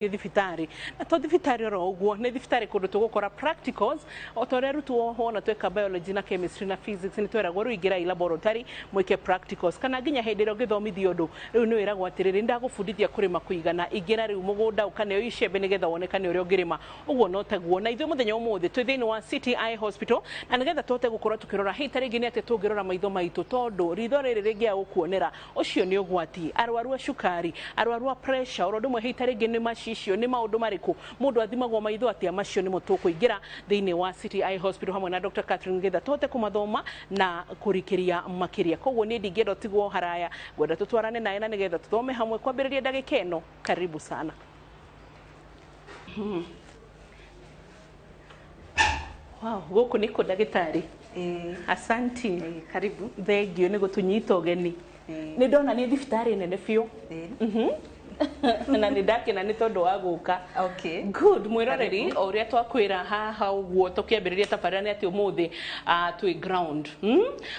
Thibitarĩ na to thibitarĩ oro ũguo, nĩ thibitarĩ kũndũ tũgũkora practicals o ta ũrĩa arutwo wona tweka biology na chemistry na physics, nĩ tweragwo rĩu ingĩrai laboratory mwĩke practicals, kana nginya hĩndĩ ĩrĩa ũngĩthomithio ũndũ rĩu nĩ wĩragwo atĩrĩrĩ, ndagũbundithia kũrĩma kũigana, ingĩra rĩu mũgũnda ũkaneo icembe nĩgetha wonekane ũrĩa ũngĩrĩma. Ũguo no taguo na ithuĩ mũthenya ũmũthĩ twĩ thĩinĩ wa City Eye Hospital, na nĩgetha tũhote gũkorwo tũkĩrora hihi ta rĩngĩ nĩ atĩa tũngĩrora maitho maitũ, tondũ ritho rĩrĩ rĩngĩaga gũkuonera ũcio nĩ ũgwati. Arwaru a cukari, arwaru a pressure, oro ũndũ ũmwe hihi ta rĩngĩ nĩ macicio, nĩ maũndũ marĩkũ mũndũ athimagwo maitho atĩa, macio nĩmo tũkũingĩra thĩinĩ wa City Eye Hospital hamwe na Dr. Catherine getha tũhote kũmathoma na kũrikĩria makĩria. Koguo niĩ ndingĩenda ũtigwo haraya, ngwenda tũtwarane naye na nĩgetha tũthome hamwe kwambĩrĩria ndagĩka ĩno. Karibu sana. Wow, gũkũ nĩkũ, ndagĩtarĩ? Ĩĩ. Asanti. Ĩĩ, karibu. Thank you nĩ gũtũnyita ũgeni. Ĩĩ. Nĩ ndona nĩ thibitarĩ nene biũ. Ĩĩ. Na nĩ ndakena nĩ tondũ wa gũka. Good. Mwĩroreri, o ũrĩa twakwĩra haha ũguo tũkĩambĩrĩria tabarĩra nĩ atĩ ũmũthĩ twĩ ground,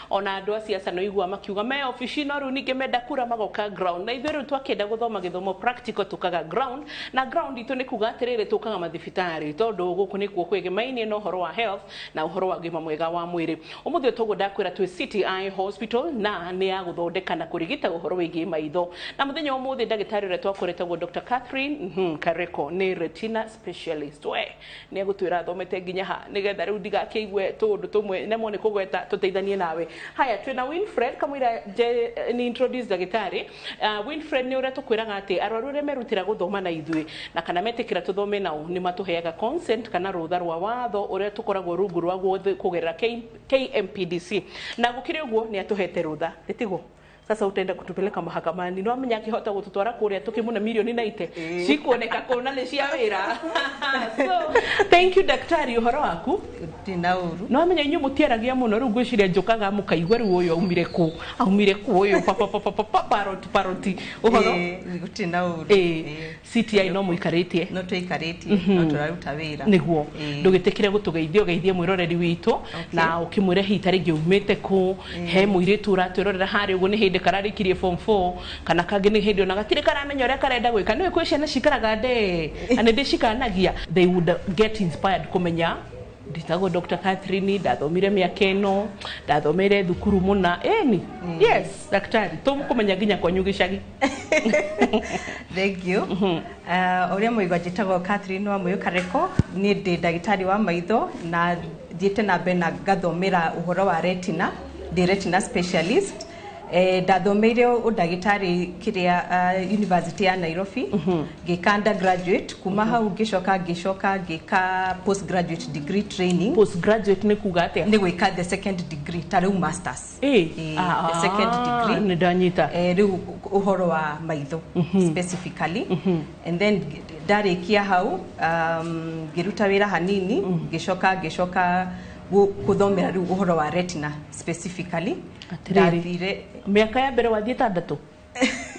Ona andũ a siasa no igua makiuga me obici, no rĩu ningĩ menda kura magoka ground, na ithuĩ rĩu twakĩenda gũthoma gĩthomo practical tũkaga ground. Na ground itũ nĩ kuga atĩrĩrĩ, tũkaga mathibitarĩ tondũ gũkũ nĩkuo kwĩgĩmainie na ũhoro wa health na ũhoro wa ũgima mwega wa mwĩrĩ. Ũmũthĩ toguo ndakwĩra twĩ City Eye Hospital, na nĩ ya gũthondeka na kũrigita ũhoro wĩgiĩ maitho, na mũthenya wa ũmũthĩ ndagĩtarĩ ũrĩa twakoretagwo Dr. Catherine Kareko nĩ retina specialist. We nĩ egũtwĩra athomete nginya ha, nĩgetha rĩu ndigakĩigue tũũndũ tũmwe nemwo nĩ kũgweta, tũteithanie nawe. Haya, twĩna Winfred kamũira nje ni introduce ndagĩtarĩ. Winfred, nĩ ũrĩa tũkwĩraga atĩ arwaru arĩa merutĩra gũthoma na ithuĩ na kana metĩkĩra tũthome nao nĩ matũheaga consent kana rũtha rwa watho ũrĩa tũkoragwo rungu rwaguo kũgerera KMPDC, na gũkĩrĩ ũguo nĩ atũhete rũtha ĩtiguo. Sasa utaenda kutupeleka mahakamani, no amenya akĩhota gũtũtwara kũrĩa tũkĩmũne milioni 90 cikuoneka kũna nĩ cia wĩra. So thank you, daktari. Ũhoro waku? Ndina ũru. No amenya inyuĩ mũtiaragia mũno, rĩu ngwĩciria njũkaga mũkaigua rĩu ũyũ aumire kũ, aumire kũ ũyũ, papa papa papa, paroti paroti ũhoro. Ĩĩ, gũtirĩ na ũru. Ĩĩ. CTI no mũikarĩtie? No tũikarĩtie, no tũraruta wĩra. Nĩguo. Ĩĩ. Ndũgĩtĩkĩre gũtũgeithia, ũgeithie mwĩroreri witũ na ũkĩmwĩre hihi ta rĩngĩ umĩte kũ. He mũirĩtu ũratwĩrorera harĩa ũguo, nĩ hĩndĩ kararĩkirie form 4, kana kangĩ nĩ hĩndĩ ona gatirĩ karamenya ũrĩa karenda gwĩka. Nĩũĩ kwĩ ciana cikaraga ndee na nĩ ndĩcikanagia, they would get inspired kũmenya ndĩtagwo Dr. Catherine, ndathomire mĩaka ĩno, ndathomeire thukuru mũna ĩni. Yes, daktari, tũkũmenya nginya kwanyu gĩcagi. Thank you. Ũrĩa mũigua, njĩtagwo Catherine wa Mũyũ Kareko, niĩ ndĩ ndagĩtarĩ wa maitho na thiĩte na mbere na ngathomera ũhoro wa retina, ndĩ retina specialist. Ndathomeire ũndagĩtarĩ kĩrĩa University ya Nairobi, ngĩka undergraduate, kuma hau ngĩcoka ngĩka postgraduate degree training. Postgraduate nĩ kuga atĩa? Nĩ gwĩka the second degree, ta rĩu masters. Ĩĩ. The second degree. Nĩ ndanyita. Rĩu ũhoro wa maitho specifically, and then ndarĩkia hau ngĩruta wĩra hanini, ngĩcoka gũthomera rĩu ũhoro wa retina specifically. Atĩrĩrĩ. Ndathire Mĩaka ya mbere wathiĩ 6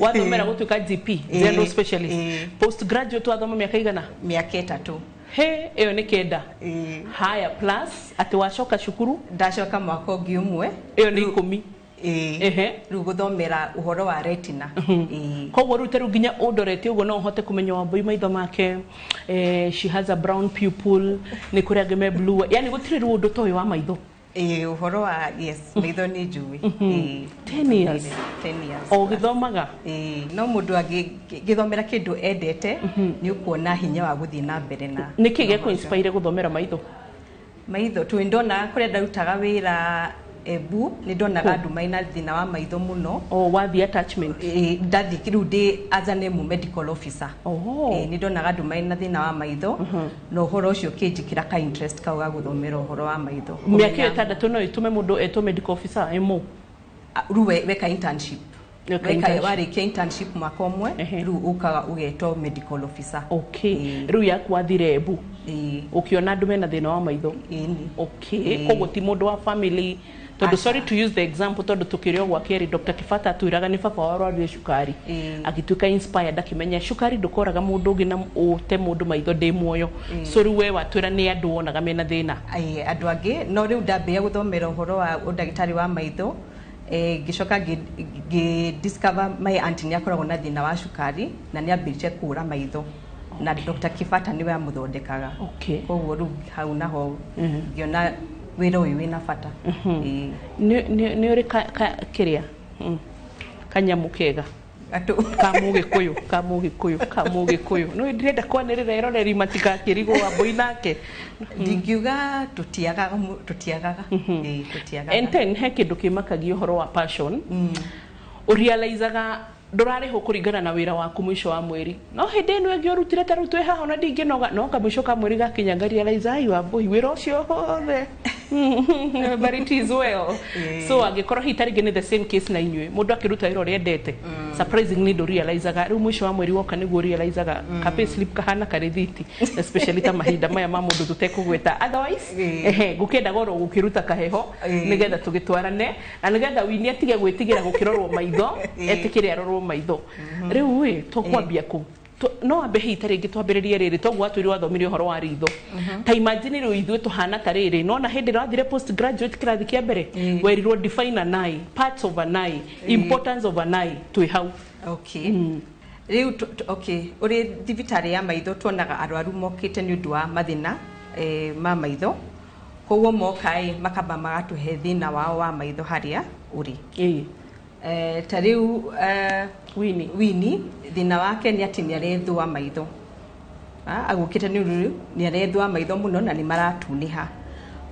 wathomera gũtuĩka GP, general specialist. Ĩĩ. Postgraduate wathoma mĩaka igana? Mĩaka 3. He, ĩyo nĩ 9. Ĩĩ. Haya, plus atĩ wacoka cukuru? Ndacoka mwaka ũngĩ ũmwe. Ĩyo nĩ 10. Ĩĩ. Rĩu gũthomera ũhoro wa retina. Ĩĩ. Koguo rĩu tarĩu nginya ũndorete ũguo no ũhote kũmenya Wambui maitho make, she has a brown pupil, nĩ kũrĩ angĩ me blue, yani gũtirĩ rĩu ũndũ ta ũyũ wa maitho. Ĩĩ, ũhoro wa, yes, maitho nĩ njũĩ. Ĩĩ. 10 years. 10 years. O ũgĩthomaga? Ĩĩ, no mũndũ angĩgĩthomera kĩndũ endete nĩ ũkuona hinya wa gũthiĩ na mbere na Nĩkĩ gĩakũ inspire gũthomera maitho? Maitho tũ ndona kũrĩa ndarutaga wĩra Embu, nĩ ndonaga andũ mena thĩna wa maitho mũno. O wathiĩ attachment? Ĩĩ, ndathiĩ rĩu ndĩ as an MO medical officer. Oh. Ĩĩ, nĩ ndonaga andũ mena thĩna wa maitho na ũhoro ũcio ũkĩnjĩkĩra ka interest kau ga gũthomera ũhoro wa maitho. Mĩaka ĩyo 6 no ĩtũme mũndũ etwo medical officer, MO? Ah, rĩu weka internship. Weka Weka internship. Warĩkia internship mwaka ũmwe, rĩu ũkaga ũgetwo medical officer. Okay. Ĩĩ. Rĩu yaku wathire Embu? Ĩĩ. Ũkĩona andũ mena thĩna wa maitho? Ĩni. Okay. Ĩĩ. Koguo ti mũndũ wa family, tondũ Aca. sorry to use the example, tondũ tũkĩrĩ o gwa kerĩ Dr. Kibata atwĩraga nĩ baba wao arwarire cukari, agĩtuĩka inspired, akĩmenya cukari ndũkoraga mũndũ ũngĩ na ũte mũndũ maitho ndĩ muoyo. So rĩu we watwĩra nĩ andũ wonaga mena thĩna. Ĩĩ, andũ angĩ, no rĩu ndambĩrĩria gũthomera ũhoro wa ũndagĩtarĩ wa maitho, ngĩcoka ngĩ discover my auntie nĩ akoragwo na thĩna wa cukari na nĩ ambĩrĩrie kũra maitho. Na Dr. Kibata niwe amuthondekaga. Koguo rĩu hau naho ngĩona wĩra ũyũ wĩna bata. Ĩĩ. Nĩ ũrĩ kĩrĩa kanyamũ kega ka mũgĩkũyũ, ka mũgĩkũyũ, ka mũgĩkũyũ, nĩ ndĩrenda kwanĩrĩra eroreri matigakĩrigwo Wambũi nake. Ndingiuga tũtiagaga, tũtiagaga. Ĩĩ, tũtiagaga. And then he kĩndũ kĩmakagia ũhoro wa passion. Ũrealizaga ndũrarĩhwo kũringana na wĩra waku mũico wa mweri, no hĩndĩ ĩno ĩngĩ ũrutire ta rĩu twĩ haha ona ndingĩnoga, no kamũico ka mweri gakinya ngarealize, ai, Wambũi, wĩra ũcio wothe, but it is well. So angĩkorwo hihi ta rĩngĩ nĩ the same case na inyuĩ, mũndũ akĩruta wĩra ũrĩa endete, surprisingly ndũrealizaga rĩu mũico wa mweri woka nĩguo ũrealizaga ka pay slip kahana karĩthiti, especially ta mahinda maya ma mũndũ tũtekũgweta otherwise. Ehe, ngũkĩendaga oro gũkĩruta kaheho nĩgetha tũgĩtwarane na nĩgetha wini atige gwĩtigĩra gũkĩrorwo maitho, etĩkĩre arorwo maitho. Rĩu ĩ tũkwambia kũ? No ambe hihi ta rĩngĩ twambĩrĩrie rĩrĩ, toguo watwĩrire wathomire ũhoro wa ritho. Ta imagine rĩu ithuĩ tũhana ta rĩrĩ, nona hĩndĩ ĩrĩa wathire postgraduate kĩrathi kĩa mbere, werirwo define an eye, parts of an eye, importance of an eye, twĩ hau. Okay, rĩu okay, ũrĩ thibitarĩ ya maitho tuonaga arwaru mokĩte nĩ ũndũ wa mathĩna ma maitho. Koguo moka ĩ makamba magatũhe thĩna wao wa maitho harĩa ũrĩ. Ta rĩu Winnie. Winnie thĩna wake nĩ atĩ nĩ arethũa maitho. Agũkĩte nĩ ũndũ nĩ arethũa maitho mũno na nĩ maratunĩha.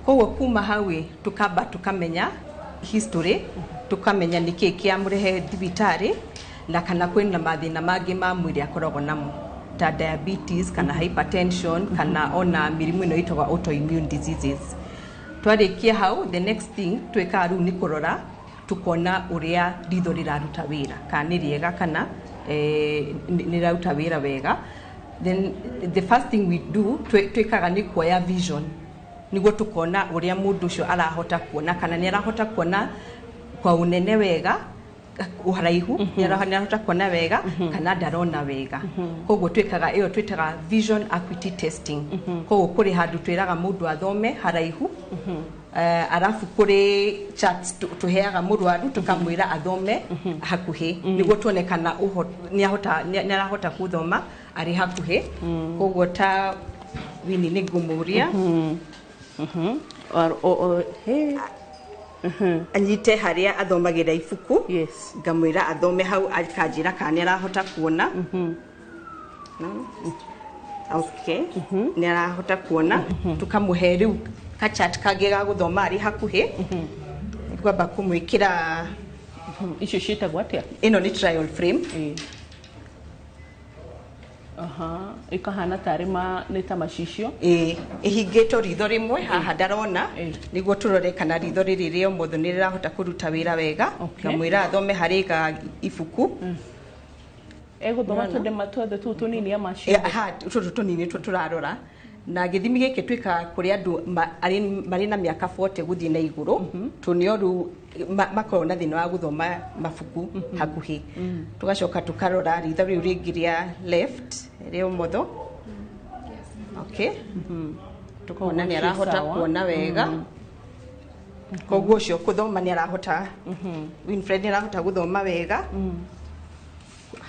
Koguo kuma hau ĩ tukamba tukamenya history, tukamenya nĩkĩ kĩamũrehe thibitarĩ na kana kwĩna mathĩna mangĩ ma mwĩrĩ akoragwo namo ta diabetes kana hypertension kana ona mĩrimũ ĩno ĩtagwo autoimmune diseases. Twarĩkia hau, the next thing twĩkaga rĩu nĩ kũrora, tukona ũrĩa ritho rĩraruta wĩra, kana nĩ rĩega kana nĩ rĩraruta wĩra wega. Then the first thing we do twĩkaga nĩ kuoya vision nĩguo tukona ũrĩa mũndũ ũcio arahota kuona, kana nĩ arahota kuona kwa ũnene wega, ũharaihu nĩ arahota kuona wega kana ndarona wega. Koguo twĩkaga ĩyo twĩtaga vision acuity testing. Koguo kũrĩ handũ twĩraga mũndũ athome haraihu, arabu kũrĩ charts tũheaga mũrwaru tũkamwĩra athome hakuhĩ nĩguo tuone kana nĩ arahota gũthoma arĩ hakuhĩ. Koguo ta Winnie nĩ ngũmũria Hey. Anyite harĩa athomagĩra ibuku. Ngamwĩra athome hau, akanjĩra kana nĩ arahota kuona. No? Okay, nĩ arahota kuona. Tukamũhe rĩu kachat kangĩ ga gũthoma arĩ hakuhĩ, ngwamba kũmwĩkĩra. Icio ciĩtagwo atĩa? Ĩno nĩ trial frame. Aha, ĩkahana tarĩ ma nĩ ta macicio. Ĩĩ, ĩhingĩtwo ritho rĩmwe haha ndarona, nĩguo tũrore kana ritho rĩrĩ rĩa ũmotho nĩ rĩrahota kũruta wĩra wega. Ngamwĩra athome harĩ ga ibuku. Egũthoma tũndema tuothe tũu tũnini ama ciothe? Ha, tũtũ tũnini tũrarora. Na gĩthimi gĩkĩ twĩkaga kũrĩ andũ marĩ na mĩaka 40 gũthiĩ na igũrũ, tondũ nĩo rĩu makoragwo na thĩna wa gũthoma mabuku hakuhĩ. Tũgacoka tũkarora ritho rĩu rĩngĩ rĩa left, rĩa ũmotho. Okay, tukona nĩ arahota kuona wega. Koguo ũcio kũthoma nĩ arahota, Winfred nĩ arahota gũthoma wega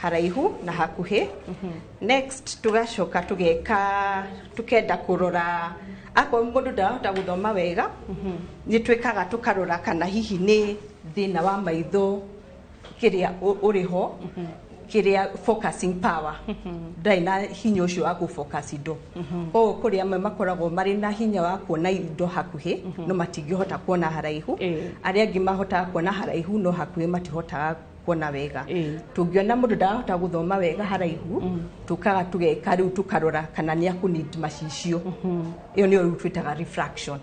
haraihu na hakuhĩ. Next tugacoka tugeka tukenda kũrora akorwo mũndũ ndarahota gũthoma wega, nĩ twĩkaga tũkarora kana hihi nĩ thĩna wa maitho kĩrĩa ũrĩ ho, kĩrĩa focusing power, ndarĩ na hinya ũcio wa gũ-focus indo. Koguo kũrĩ amwe makoragwo marĩ na hinya wa kuona indo hakuhĩ no matingĩhota kuona haraihu. Arĩa angĩ mahotaga kuona haraihu no hakuhĩ matihotaga kuona wega. Tũngĩona mũndũ ndarahota gũthoma wega haraihu, tũkaga tũgeka rĩu tũkarora kana nĩ akũ need macicio. Ĩyo nĩyo rĩu twĩtaga refraction,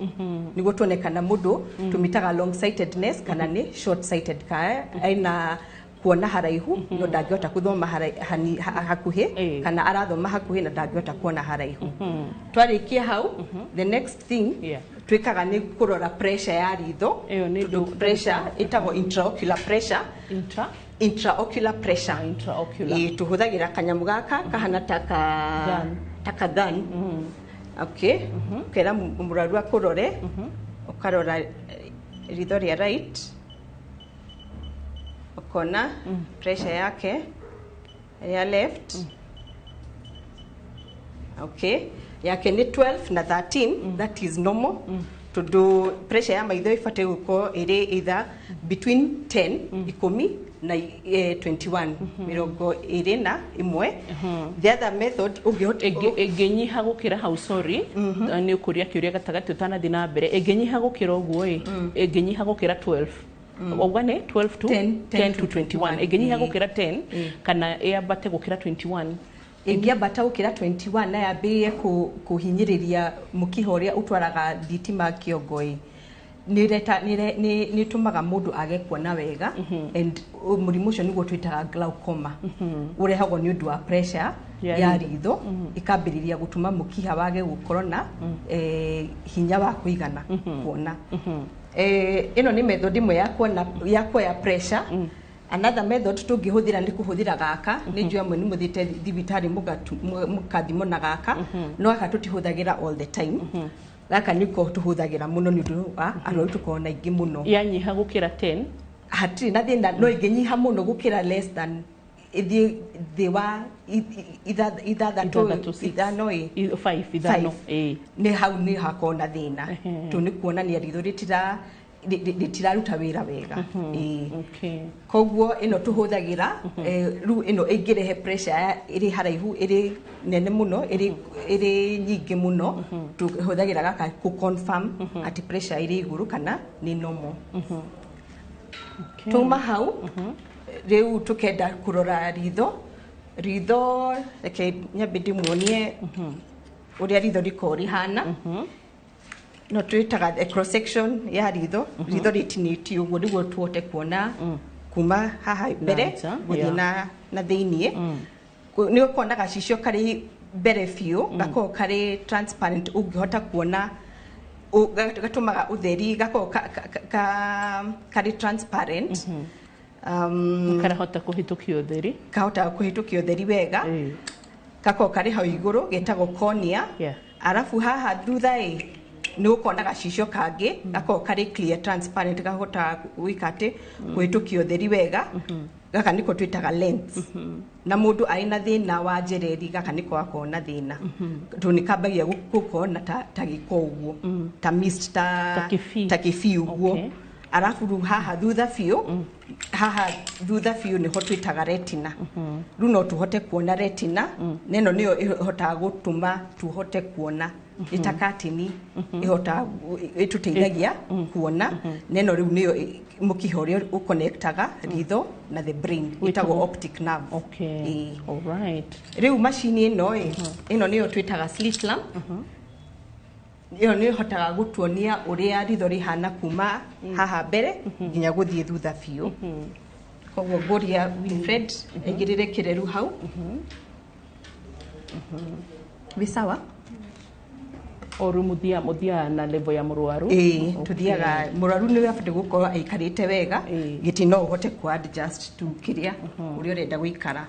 nĩguo tuone kana mũndũ tũmĩtaga long sightedness kana nĩ short sighted, kana ena kuona haraihu no ndangĩhota gũthoma hakuhĩ, kana arathoma hakuhĩ na ndangĩhota kuona haraihu. Twarĩkia hau, the next thing twĩkaga nĩ kũrora pressure ya ritho. Ĩyo nĩ Tondũ pressure ĩtagwo intraocular pressure. Intra? Intraocular pressure. Intraocular. Ĩĩ, tũhũthagĩra kanyamũ gaka kahana taka Gun. Taka gun. Okay, ũkera mũrwaru akũrore, ũkarora ritho rĩa right, ũkona pressure yake, ya left. Okay, yake nĩ 12 na 13. That is normal, tondũ pressure ya maitho ĩbatiĩ gũkorwo ĩrĩ either between 10, 10 na 21, 21. The other method ũngĩhota Ĩngĩnyiha gũkĩra hau, sorry, nĩ ũkũria kĩũria gatagatĩ ũtanathiĩ na mbere, ĩngĩnyiha gũkĩra ũguo ĩ, ĩngĩnyiha gũkĩra 12, wauga nĩ 12 to 10. 10 to 21, ĩngĩnyiha 21. Gũkĩra 10 kana ĩambate gũkĩra 21? Ĩngĩambata gũkĩra 21 na yambĩrĩrie kũhinyĩrĩria mũkiha ũrĩa ũtwaraga thitima kĩongo ĩ, nĩ ĩtũmaga mũndũ age kuona wega, and mũrimũ ũcio nĩguo twĩtaga glaucoma. Ũrehagwo nĩ ũndũ wa pressure ya ya ritho. Ritho ĩkambĩrĩria gũtũma mũkiha wage gũkorwo na hinya wa kũigana kuona. Ĩno nĩ method ĩmwe ya kuona, ya kuoya pressure. Another method tũngĩhũthĩra nĩ kũhũthĩra gaka. Nĩ njũĩ amwe nĩ mũthiĩte thibitarĩ mũkathimwo na gaka, no gaka tũtihũthagĩra all the time. Gaka nĩko tũhũthagĩra mũno nĩ ũndũ wa arwaru tũkorwo na aingĩ mũno. Yanyiha gũkĩra 10? Hatirĩ na thĩna, no ĩngĩnyiha mũno gũkĩra, less than, ĩthiĩ thĩ wa ithathatũ, 6. 5 ĩ. 5, 5. Five. Ĩ. Nĩ hau nĩ hakorwo na thĩna, tondũ nĩ kuonania ritho rĩtiraruta wĩra wega. Ĩĩ. Koguo ĩno tũhũthagĩra, rĩu ĩno ĩngĩrehe pressure ĩrĩ haraihu, ĩrĩ nene mũno, ĩrĩ nyingĩ mũno, tũhũthagĩra gaka kũ confirm atĩ pressure ĩrĩ igũrũ kana nĩ normal. Tuma hau rĩu tũkenda kũrora ritho. Ritho, reke nyambe ndĩmuonie ũrĩa ritho rĩkoragwo rĩhana. No twĩtaga the cross section ya ritho. Ritho rĩtinĩtio ũguo nĩguo tũhote kuona kuma haha mbere nja, gũthiĩ na thĩiniĩ. Nĩ ũkuona gacicio karĩ mbere biũ, gakoragwo karĩ transparent, ũngĩhota kuona gatũmaga ũtheri, gakoragwo karĩ transparent, karahota kũhĩtũkia ũtheri. Kahotaga kũhĩtũkia ũtheri wega. Gakoragwo karĩ hau igũrũ, getagwo cornea. Arabu haha thutha ĩ, nĩ ũkuona gacicio kangĩ gakoragwo karĩ clear, transparent, gahotaga gwĩka atĩ kũhĩtũkia ũtheri wega. Gaka nĩko twĩtaga lens. Na mũndũ arĩ na thĩna wa njereri, gaka nĩko gakoragwo na thĩna, tondũ nĩ kambagia gũkorwo na ta gĩko ũguo, ta mist, ta Ta kĩbii. Ta kĩbii ũguo. Arabu rĩu haha thutha biũ, haha thutha biũ nĩho twĩtaga retina. Rĩu no tũhote kuona retina, na ĩno nĩyo ĩhotaga gũtũma tũhote kuona, nĩ ta katini ĩhotaga ĩtũteithagia kuona. Na ĩno rĩu nĩyo mũkiha ũrĩa ũconnectaga ritho na the brain, ĩtagwo optic nerve. Ĩĩ. All right. Rĩu macini ĩno ĩ, ĩno nĩyo twĩtaga slit lamp. Ĩyo nĩ ĩhotaga gũtuonia ũrĩa ritho rĩhana kuma haha mbere nginya gũthiĩ thutha biũ. Koguo ngũria Winfred aigĩrĩre kĩreru hau. Wĩ sawa? O rĩu mũthiaga na level ya mũrwaru? Ĩĩ, tũthiaga mũrwaru nĩ abatiĩ gũkorwo aikarĩte wega. Gĩtĩ no ũhote ku adjust tu kĩrĩa ũrĩa ũrenda gũikara.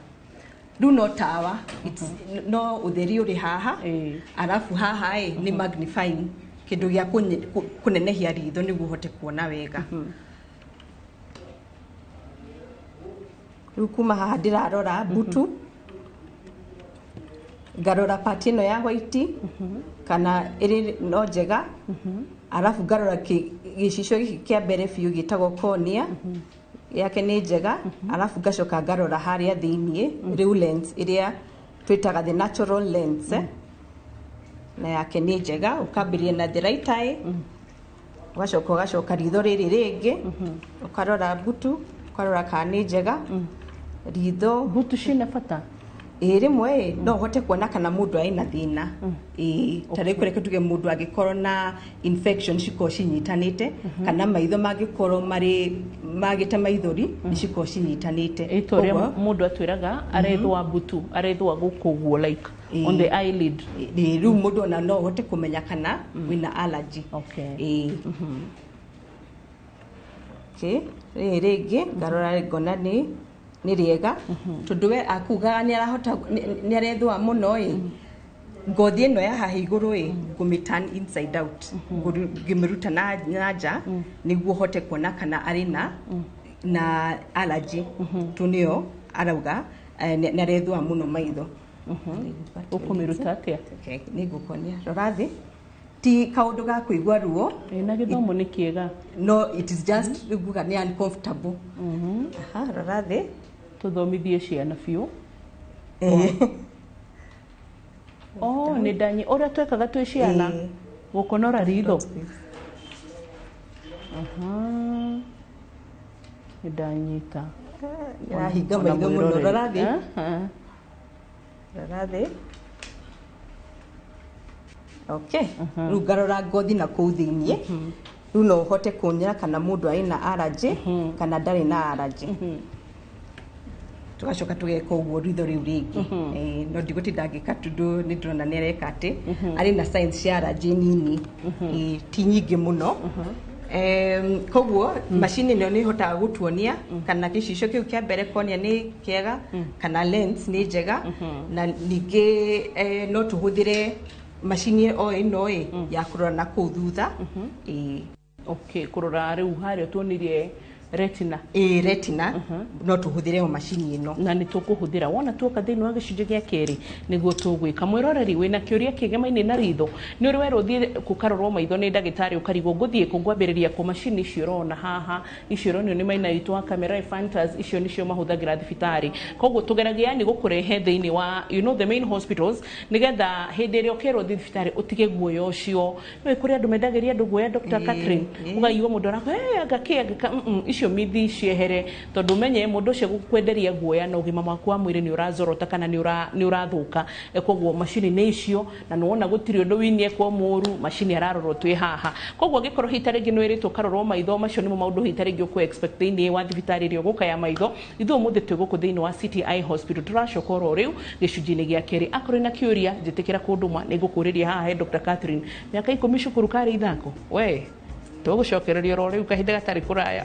Rĩu no tawa, no ũtheri ũrĩ haha. Arabu haha ĩ nĩ magnifying, kĩndũ gĩa kũnenehia ritho nĩguo ũhote kuona wega. Rĩu kuma haha ndĩrarora mbutu, ngarora part ĩno ya white kana ĩrĩ no njega, arabu ngarora gĩcicio gĩkĩ kĩa mbere biũ gĩtagwo cornea, yake nĩ njega, arabu ngacoka ngarora harĩa thĩiniĩ rĩu lens ĩrĩa twĩtaga the natural lens, na yake nĩ njega. Ũkambĩrĩria na the right eye, ũgacoka ũgacoka ritho rĩrĩ rĩngĩ, ũkarora mbutu, ũkarora kana nĩ njega ritho. Mbutu ciĩna bata? Ĩĩ, rĩmwe ĩ, no ũhote kuona kana mũndũ arĩ na thĩna. Ĩĩ, ta rĩu kũreke tuge mũndũ angĩkorwo na infection cikorwo cinyitanĩte, kana maitho mangĩkorwo marĩ magĩte maithori, nĩ cikorwo cinyitanĩte. Ĩ ta ũrĩa Koguo, mũndũ atwĩraga arethũa mbutu, arethũa gũkũ ũguo, like on the eyelid. Ĩĩ, rĩu mũndũ ona no ũhote kũmenya kana wĩna allergy. Ĩĩ. Okay. Rĩrĩ rĩngĩ ngarora ngona nĩ rĩega, tondũ we akugaga nĩ arahota nĩ arethũa mũno ĩ, ngothi ĩno ya haha igũrũ ĩ, ngũmĩ turn inside out, ngĩmĩruta na nja nĩguo hote kuona kana arĩ na allergy, tu nĩyo arauga nĩ arethũa mũno maitho. Ũkũmĩruta atĩa? Okay, nĩ ngũkuonia. Rora thĩ, ti kaũndũ ga kũigua ruo. Ĩ, na gĩthomo nĩ kĩega. No it is just nguga nĩ uncomfortable. Aha, rora thĩ. Tũthomithie ciana biũ. Oh, nĩ ndanyi ũrĩa twekaga twĩ ciana, gũkonora ritho. Aha. Nĩ ndanyita. Nĩrahinga Ona maitho mũno. mwĩroreri. Rora thĩ. Aha. Rora thĩ. Okay, rĩu ngarora ngothi na kũu thĩiniĩ. Rĩu no ũhote kuonia kana mũndũ arĩ na allergy kana ndarĩ na allergy. Tũgacoka tũgeka ũguo ritho rĩu rĩngĩ. No ndigũtinda ngĩka tondũ nĩ ndĩrona nĩ areka atĩ arĩ na signs cia allergy nini. Ti nyingĩ mũno. Koguo macini ĩno nĩ ĩhotaga gũtuonia kana gĩcicio kĩu kĩa mbere cornea nĩ kĩega kana lens nĩ njega. Na ningĩ no tũhũthĩre macini o ĩno ĩ ya kũrora na kũu thutha. Okay, kũrora rĩu harĩa tuonirie retina. Ĩ, retina no tũhũthĩre o macini ĩno. Na nĩ tũkũhũthĩra wona tuoka thĩinĩ wa gĩcunjĩ gĩa kerĩ nĩguo tũgwĩka. Mwĩroreri, wĩna kĩũria kĩgemaine na ritho, nĩ ũrĩ werwo ũthiĩ kũkarorwo maitho nĩ ndagĩtarĩ ũkarigwo ngũthiĩ kũ, ngwambĩrĩria kũ? Macini icio ũrona haha, icio ũronio nĩ maina witũ wa kamera Ephantus, icio nĩcio mahũthagĩra thibitarĩ. Koguo tũgeragia yani gũkũrehe thĩinĩ wa the main hospitals, nĩgetha hĩndĩ ĩrĩa ũkerwo thiĩ thibitarĩ ũtige guoya ũcio. Nĩ kũrĩ andũ mendagĩria andũ guoya, Dr. Catherine, ũkaigua mũndũ arakwa, "Hey, anga kĩ, anga ka," icio mithi ciehere, tondũ menye mũndũ ũcio gũkwenderia guoya na ũgima waku wa mwĩrĩ nĩ ũrazorota kana nĩ ũrathũka. Koguo macini nĩ icio, na nĩwona gũtirĩ ũndũ winiekwo mũru, macini ararorwo twĩ haha. Koguo angĩkorwo hihi ta rĩngĩ nĩ wĩrĩtwo ũkarorwo maitho, macio nĩmo maũndũ hihi ta rĩngĩ ũkũ expect thĩinĩ wa thibitarĩ ĩrĩa ũgũka ya maitho. Ithuĩ ũmũthĩ twĩ gũkũ thĩinĩ wa City Eye Hospital. Tũracoka oro rĩu gĩcunjĩ-inĩ gĩa kerĩ. Akorwo na kĩũria, njĩtĩkĩra kũndũma, nĩ ngũkũrĩria haha he Dr. Catherine. Mĩaka 10 cukuru karĩ ithako we tũgũcokereria oro rĩu kahinda gatarĩ kũraya.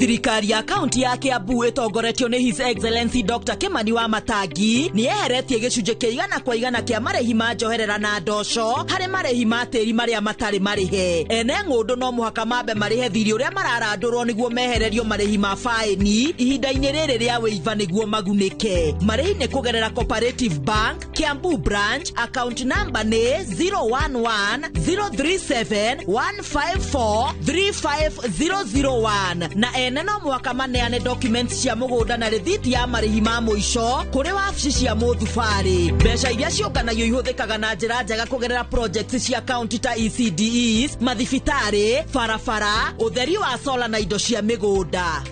Thirikari ya kaunti ya Kiambu ĩtongoretio nĩ His Excellency Dr. Kimani wa Matangi nĩ yeheretie gĩcunjĩ kĩa 100% kĩa marĩhi ma njoherera na ndoco harĩ marĩhi ma tĩri marĩa matarĩ marĩhe. Ene ng'ũndũ no mũhaka mambe marĩhe thirĩ ũrĩa mararandũrwo nĩguo mehererio marĩhi ma faĩni ihinda-inĩ rĩrĩ rĩa wĩiva nĩguo magunĩke. Marĩhi nĩ kũgerera Cooperative Bank Kiambu branch, account number nĩ 011 037 154 35001 na ene no mũhaka maneane documents cia mũgũnda na rĩthiti ya marĩhi ma mũico kũrĩ wabici cia mũthubarĩ. Mbeca iria ciũnganagio ihũthĩkaga na njĩra njega kũgerera projects cia county ta ECDEs, mathibitarĩ, barabara, ũtheri wa solar na indo cia mĩgũnda.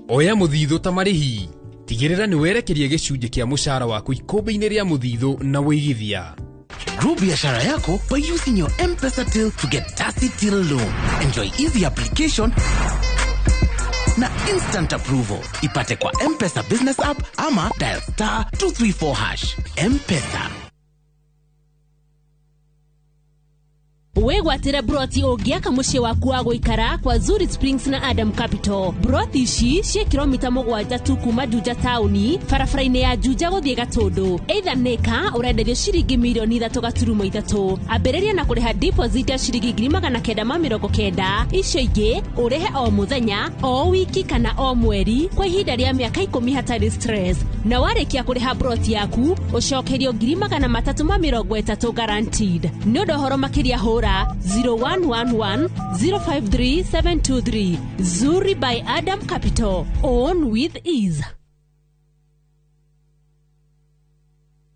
Oya mũthithũ ta marĩhi, tigĩrĩra nĩ werekeria gĩcunjĩ kĩa mũcara waku ikũmbĩ-inĩ rĩa mũthithũ na wĩigithia. Grow biashara yako by using your M-Pesa till to get Tasi Till Loan. Enjoy easy application na instant approval. Ipate kwa M-Pesa business app ama dial star 234 hash. M-Pesa. Wĩgwatĩre broti ũngĩaka mũciĩ waku wa gũikara kwa Zuri Springs na Adam Capital. Broti ici ciĩ kilomita 7 tu kuma Juja taũni, barabara-inĩ ya Juja gũthiĩ Gatũndũ. Either nĩka ũrenderio ciringi mirioni 3.3. Ambĩrĩria na kũrĩha deposit ya ciringi 990,000. Icio ingĩ ũrĩhe o mũthenya, o wiki kana o mweri kwa ihinda rĩa mĩaka 10 hatarĩ stress. Na warĩkia kũrĩha broti yaku ũcokerio 330,000 guaranteed. Nĩ ũndũ ũhoro makĩria hũra 0111 053 723. Zuri by Adam Capital. Own with ease.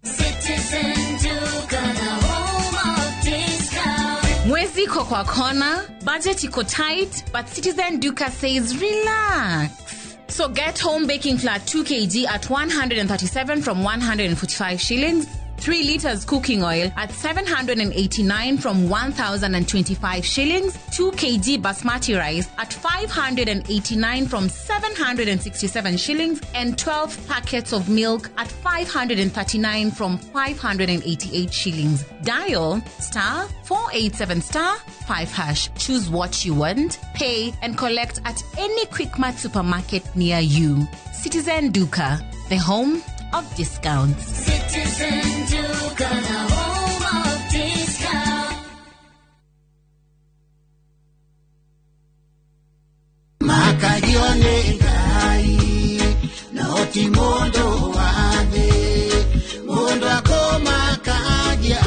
Citizen Duka, the home of discount. Mwezi iko kwa kona, budget iko tight, but Citizen Duka says relax. So get home baking flour 2 kg at 137 from 145 shillings. 3 liters cooking oil at 789 from 1,025 shillings, 2 kg basmati rice at 589 from 767 shillings, and 12 packets of milk at 539 from 588 shillings. Dial star 487 star 5 hash. Choose what you want, pay, and collect at any Quickmart supermarket near you. Citizen Duka, the home of discounts. Citizen Duka, the home of discounts. Makarione ngai na oti mundu wathe mundu akomakagia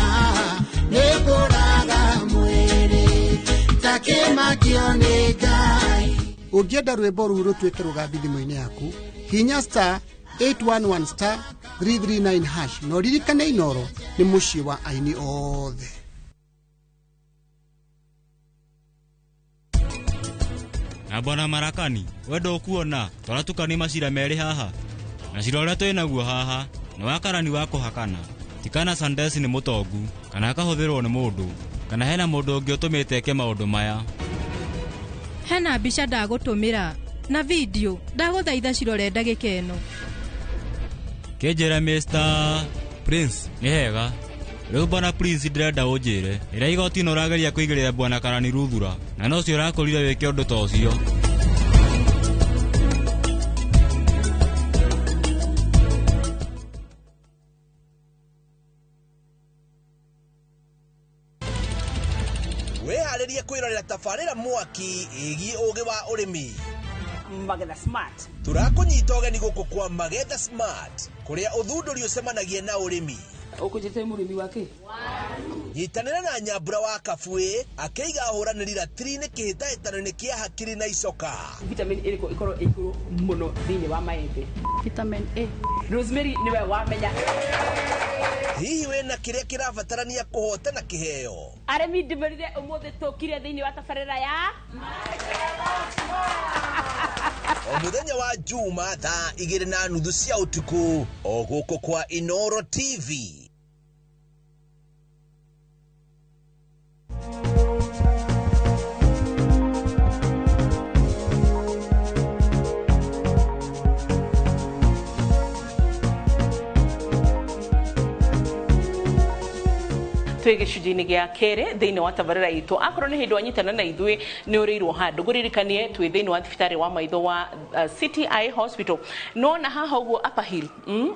nikuraga mwiri takimakio ni ngai. Ũngĩenda rwĩmbo rũu rũtuĩke rũgambi thimũ-inĩ yaku, hinya star 811 star 339 hash na ũririkane Inoro nĩ mũciĩ wa aini othe. Na bwana Marakani, we ndukuona twaratukani macira merĩ haha na cira ũrĩa twĩ naguo haha nĩ wa karani wa kũhakana tikana Sandesi nĩ mũtongu kana akahũthĩrwo nĩ mũndũ kana hena mũndũ ũngĩ ũtũmĩte eke maũndũ maya. Hena mbica ndagũtũmĩra na video ndagũthaitha cirore ndagĩka ĩno. Kĩnjĩre Mr. Prince nĩ hega. Rĩu bwana Prince ndĩrenda ũnjĩre ĩrĩa igoti-inĩ ũrageria kũigĩrĩra bwana Karani Ruthura na nocio ũrakũrire wĩke ũndũ ta ũcio. Wĩharĩrie kwĩrorera tabarĩra mwaki ĩgiĩ ũgĩ wa ũrĩmi. Magetha Smart. Tũrakũnyita ũgeni gũkũ kwa Magetha Smart kũrĩa ũthundũri ũcemanagia na ũrĩmi. Ũkũnjĩte mũrĩmi wa kĩ? Nyitanĩra na Nyambura wa Kabuĩ akĩiga ahũranĩri ratiri-inĩ kĩhĩtahĩtano-inĩ kĩa hakiri na icoka. Vitamin ĩrĩkũ ĩkorwo ĩ igũrũ mũno thĩinĩ wa maembe? Vitamin A. Rosemary nĩwe wamenya. Hihi wĩna kĩrĩa kĩrabatarania kũhotana kĩheo? Arĩmi ndĩmerire ũmũthĩ tũkire thĩinĩ wa tabarĩra ya O mũthenya wa Juma thaa 2:30 cia ũtukũ o gũkũ kwa Inoro TV. Twĩ gĩcunjĩ-inĩ gĩa kerĩ thĩinĩ wa tabarĩra itũ. Akorwo nĩ hĩndĩ wanyitana na ithuĩ nĩ ũrĩirwo handũ, ngũririkanie twĩ thĩinĩ wa thibitarĩ wa maitho wa City Eye Hospital. Nona haha ũguo Upper Hill,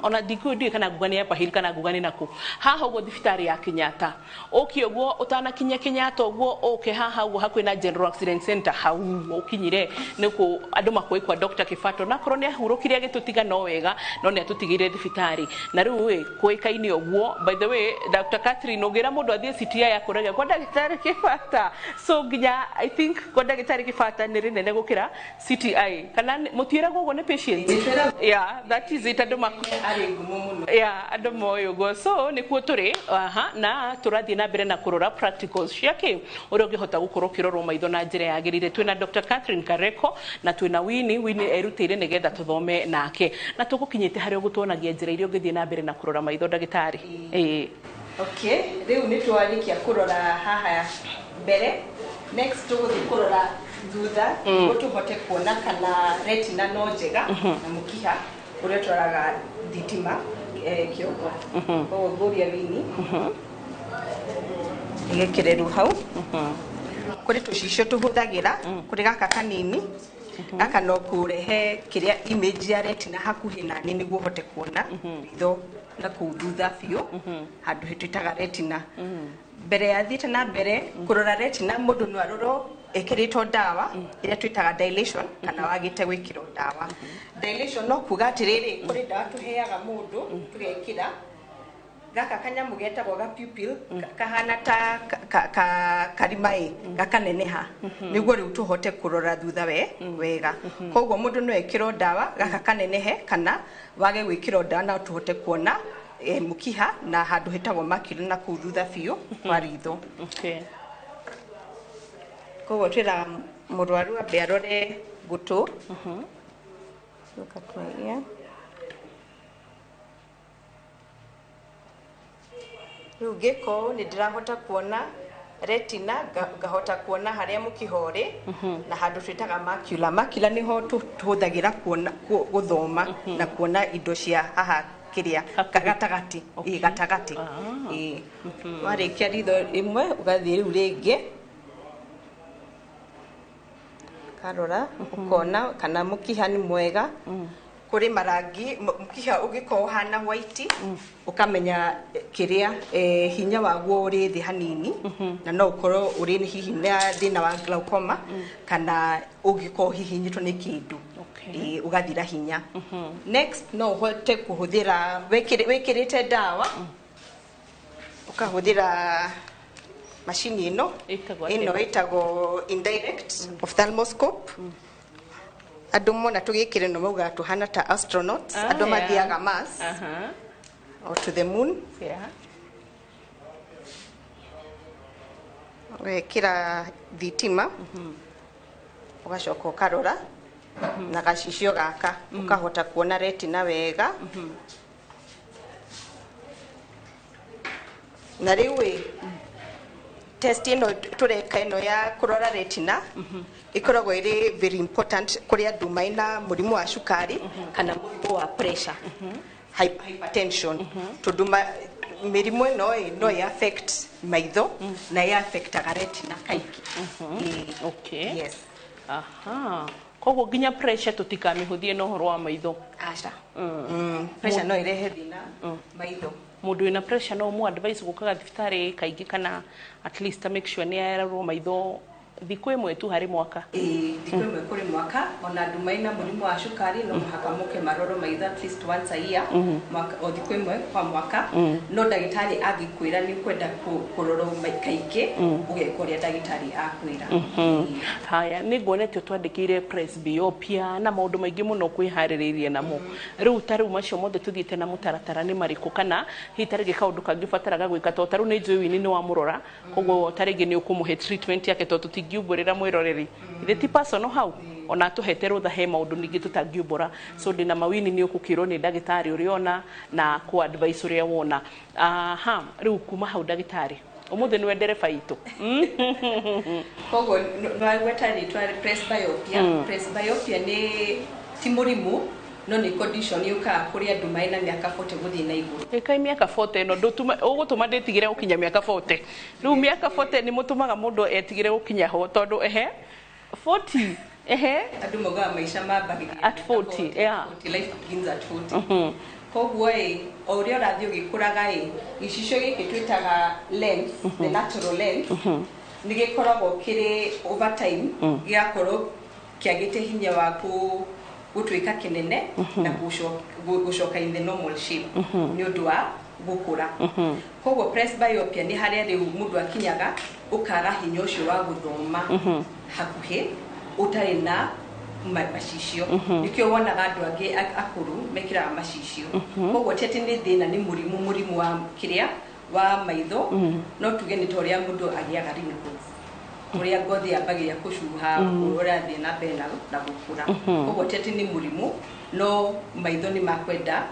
ona ndikũĩ kana nguga nĩ Upper Hill kana nguga nĩ nakũ, haha ũguo thibitarĩ ya Kenyatta, ũke ũguo ũtanakinya Kenyatta ũguo ũke haha ũguo hakuhĩ na General Accident Center, hau ũkinyire nĩkuo andũ makũĩ kwa Dr. Kibato. Na akorwo nĩ ahurũkire agĩtũtiga no wega, no nĩ atũtigĩire thibitarĩ. Na rĩu ĩ kũĩkaine ũguo, by the way Dr. Catherine, ũngĩra mũndũ athiĩ CTI akũragia kwa ndagĩtarĩ Kibata, so nginya I think kwa ndagĩtarĩ Kibata nĩ rĩnene gũkĩra CTI, kana mũtiĩragwo ũguo nĩ patients? Yeah, that is it. Andũ yeah, andũ moĩ ũguo. So nĩkuo tũrĩ aha, na tũrathiĩ na mbere na kũrora practicals ciake ũrĩa ũngĩhota gũkorwo ũkĩrorwo maitho na njĩra yagĩrĩire. Twĩna Dr. Catherine Kareko na twĩna Winnie. Winnie erutĩire nĩgetha tũthome nake, na tũgũkinyĩte harĩa ũgũtuonagia njĩra iria ũngĩthiĩ na mbere na kũrora maitho ndagĩtarĩ. Ĩĩ. Okay, rĩu nĩ twarĩkia kũrora haha mbere. Next tũgũthiĩ kũrora thutha nĩguo tũhote kuona kana retina no njega na mũkiha ũrĩa tũroraga thitima kĩongo. Koguo ngũria Winnie ĩgekĩrĩrwo hau. Kũrĩ tũcicio tũhũthagĩra, kũrĩ gaka kanini, gaka no kũrehe kĩrĩa image ya retina hakuhĩ nani nĩguo ũhote kuona ritho na kũu thutha biũ handũ twĩtaga retina. Mbere ya thiĩte na mbere kũrora retina, mũndũ no arorwo ĩkĩrĩtwo ndawa ĩrĩa twĩtaga dilation kana wagĩte gwĩkĩrwo ndawa. Dilation no kuga atĩrĩrĩ, kũrĩ ndawa tũheaga mũndũ tũgekĩra gaka kanyamũ getagwo ga pupil, kahana ta karima ĩ gakaneneha nĩguo rĩu tũhote kũrora thutha wega. Koguo mũndũ no ekĩrwo ndawa gaka kanenehe kana wage gwĩkĩrwo ndawa na tũhote kuona mũkiha na handũ hetagwo makiri na kũu thutha biũ kwa ritho. Okay. Koguo twĩraga mũrwaru ambe arore gũtũ. Look at my ear. Rĩu ngĩka ũũ nĩ ndĩrahota kuona retina, ngahota kuona harĩa mũkiha ũrĩ na handũ twĩtaga macula. Macula nĩho tũhũthagĩra kuona, gũthoma na kuona indo cia haha kĩrĩa gatagatĩ. Ĩĩ, gatagatĩ. Ĩĩ. Warĩkia ritho rĩmwe, ũgathiĩ rĩu rĩngĩ, karora ũkona kana mũkiha nĩ mwega. Kũrĩ marangi, mũkiha ũngĩkorwo ũhana white, ũkamenya kĩrĩa hinya waguo ũrĩ thĩ hanini, na no ũkorwo ũrĩ hihi na thĩna wa glaucoma, kana ũngĩkorwo hihinyĩtwo nĩ kĩndũ, ũgathira hinya. Next, no ũhote kũhũthĩra wĩkĩrĩte ndawa, ũkahũthĩra macini ĩno. Ĩtagwo Ĩno atĩa? ĩtagwo indirect ophthalmoscope. Andũ mona tũgĩkĩra ĩno maugaga tũhana ta astronauts, andũ mathiaga Mars or to the moon. Wekĩra thitima, ũgacoka ũkarora na gacicio gaka, ũkahota kuona retina wega. Na rĩu ĩ, test ĩno tũreka ĩno ya kũrora retina ĩkoragwo ĩrĩ very important kũrĩ andũ mena mũrimũ wa cukari kana mũrimũ wa pressure, hypertension, tondũ mĩrimũ ĩno ĩ no ĩ affect maitho na ĩ affectaga retina kaingĩ. Ĩĩ. Yes. Aha. Koguo nginya pressure tũtikamĩhũthie na ũhoro wa maitho. Aca. Pressure no ĩrehe thĩna maitho. Mũndũ wĩna pressure no ũmũ advice gũkaga thibitarĩ kaingĩ, kana at least make sure nĩ ararorwo maitho thikũ ĩmwe tu harĩ mwaka? Ĩĩ, thikũ ĩmwe kũrĩ mwaka. Ona andũ mena mũrimũ wa cukari no mũhaka moke marorwo maitho at least once a year, mwaka, o thikũ ĩmwe kwa mwaka. No ndagĩtarĩ angĩkwĩra nĩ ũkwenda kũrorwo kaingĩ, ũgeka ũrĩa ndagĩtarĩ akwĩra. Haya, nĩ nguonete twandĩkĩire presbyopia na maũndũ maingĩ mũno kwĩharĩrĩirie namo. Rĩu ta rĩu macio mothe tũthiĩte na mũtaratara nĩ marĩkũ, kana hihi ta rĩngĩ kaũndũ kangĩ ũbataraga gwĩka? Tondũ ta rĩu nĩ njũĩ wini nĩ wamũrora, koguo ta rĩngĩ nĩ ũkũmũhe treatment yake, tondũ tũtingiumbũrĩra mwĩroreri, ithe ti personal hau, ona tũhete rũtha he maũndũ ningĩ tũtangiumbũra. So ndĩna mawini nĩ ũgũkĩrwo nĩ ndagĩtarĩ ũrĩa ona na kũ advice ũrĩa wona. Aha, rĩu kuma hau, ndagĩtarĩ, ũmũthĩ nĩwe ndereba itũ. Koguo nwagweta rĩtwa presbyopia. Presbyopia nĩ ti mũrimũ, no nĩ condition yũkaga kũrĩ andũ marĩ na mĩaka 40 gũthiĩ na igũrũ. Ĩkai mĩaka 40 ĩno ũgũtũma ndĩtigĩre gũkinya mĩaka 40. Rĩu mĩaka 40 nĩ mũtũmaga mũndũ etigĩre gũkinya ho, tondũ ehe 40 ehe. Andũ maugaga maica mambagĩrĩria at 40, yeah. 40, life begins at 40. Koguo ĩ, o ũrĩa ũrathiĩ ũgĩkũraga ĩ, gĩcicio gĩkĩ twĩtaga lens, the natural lens, nĩ gĩkoragwo kĩrĩ over time gĩgakorwo kĩagĩte hinya wa gũtuĩka kĩnene na gũcoka in the normal shape nĩ ũndũ wa gũkũra. Koguo presbyopia nĩ harĩa rĩu mũndũ akinyaga ũkaga hinya ũcio wa gũthoma hakuhĩ ũtarĩ na macicio. Nĩkĩo wonaga andũ angĩ akũrũ mekĩraga macicio. Koguo ti atĩ nĩ thĩna, nĩ mũrimũ wa kĩrĩa wa maitho, no tuge nĩ ta ũrĩa mũndũ agĩaga wrinkles, ũrĩa ngothi yambagĩrĩria kũcuha ũrĩa ũrathiĩ na mbere na gũkũra. Koguo ti atĩ nĩ mũrimũ, no maitho nĩ makwenda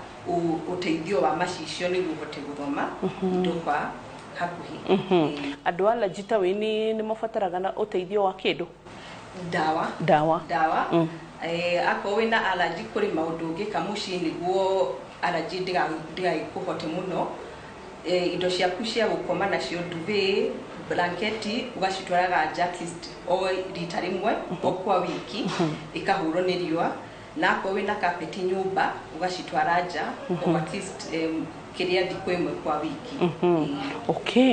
ũteithio wa macicio nĩguo ũhote gũthoma indo kwa hakuhĩ. Andũ a allergy ta wĩni nĩ mabataraga na ũteithio wa kĩndũ? Ndawa. Ndawa. Ndawa. Akorwo wĩna allergy, kũrĩ maũndũ ũngĩka mũciĩ nĩguo allergy ndĩgagĩkũhote mũno. Indo ciaku cia gũkoma nacio, duvet, blanketi, ũgacitwaraga nja at least o rita rĩmwe o kwa wiki, ikahũrwo nĩ riũa. Na akorwo wĩna carpet nyũmba, ũgacitwara nja o at least kĩrĩa thikũ ĩmwe kwa wiki.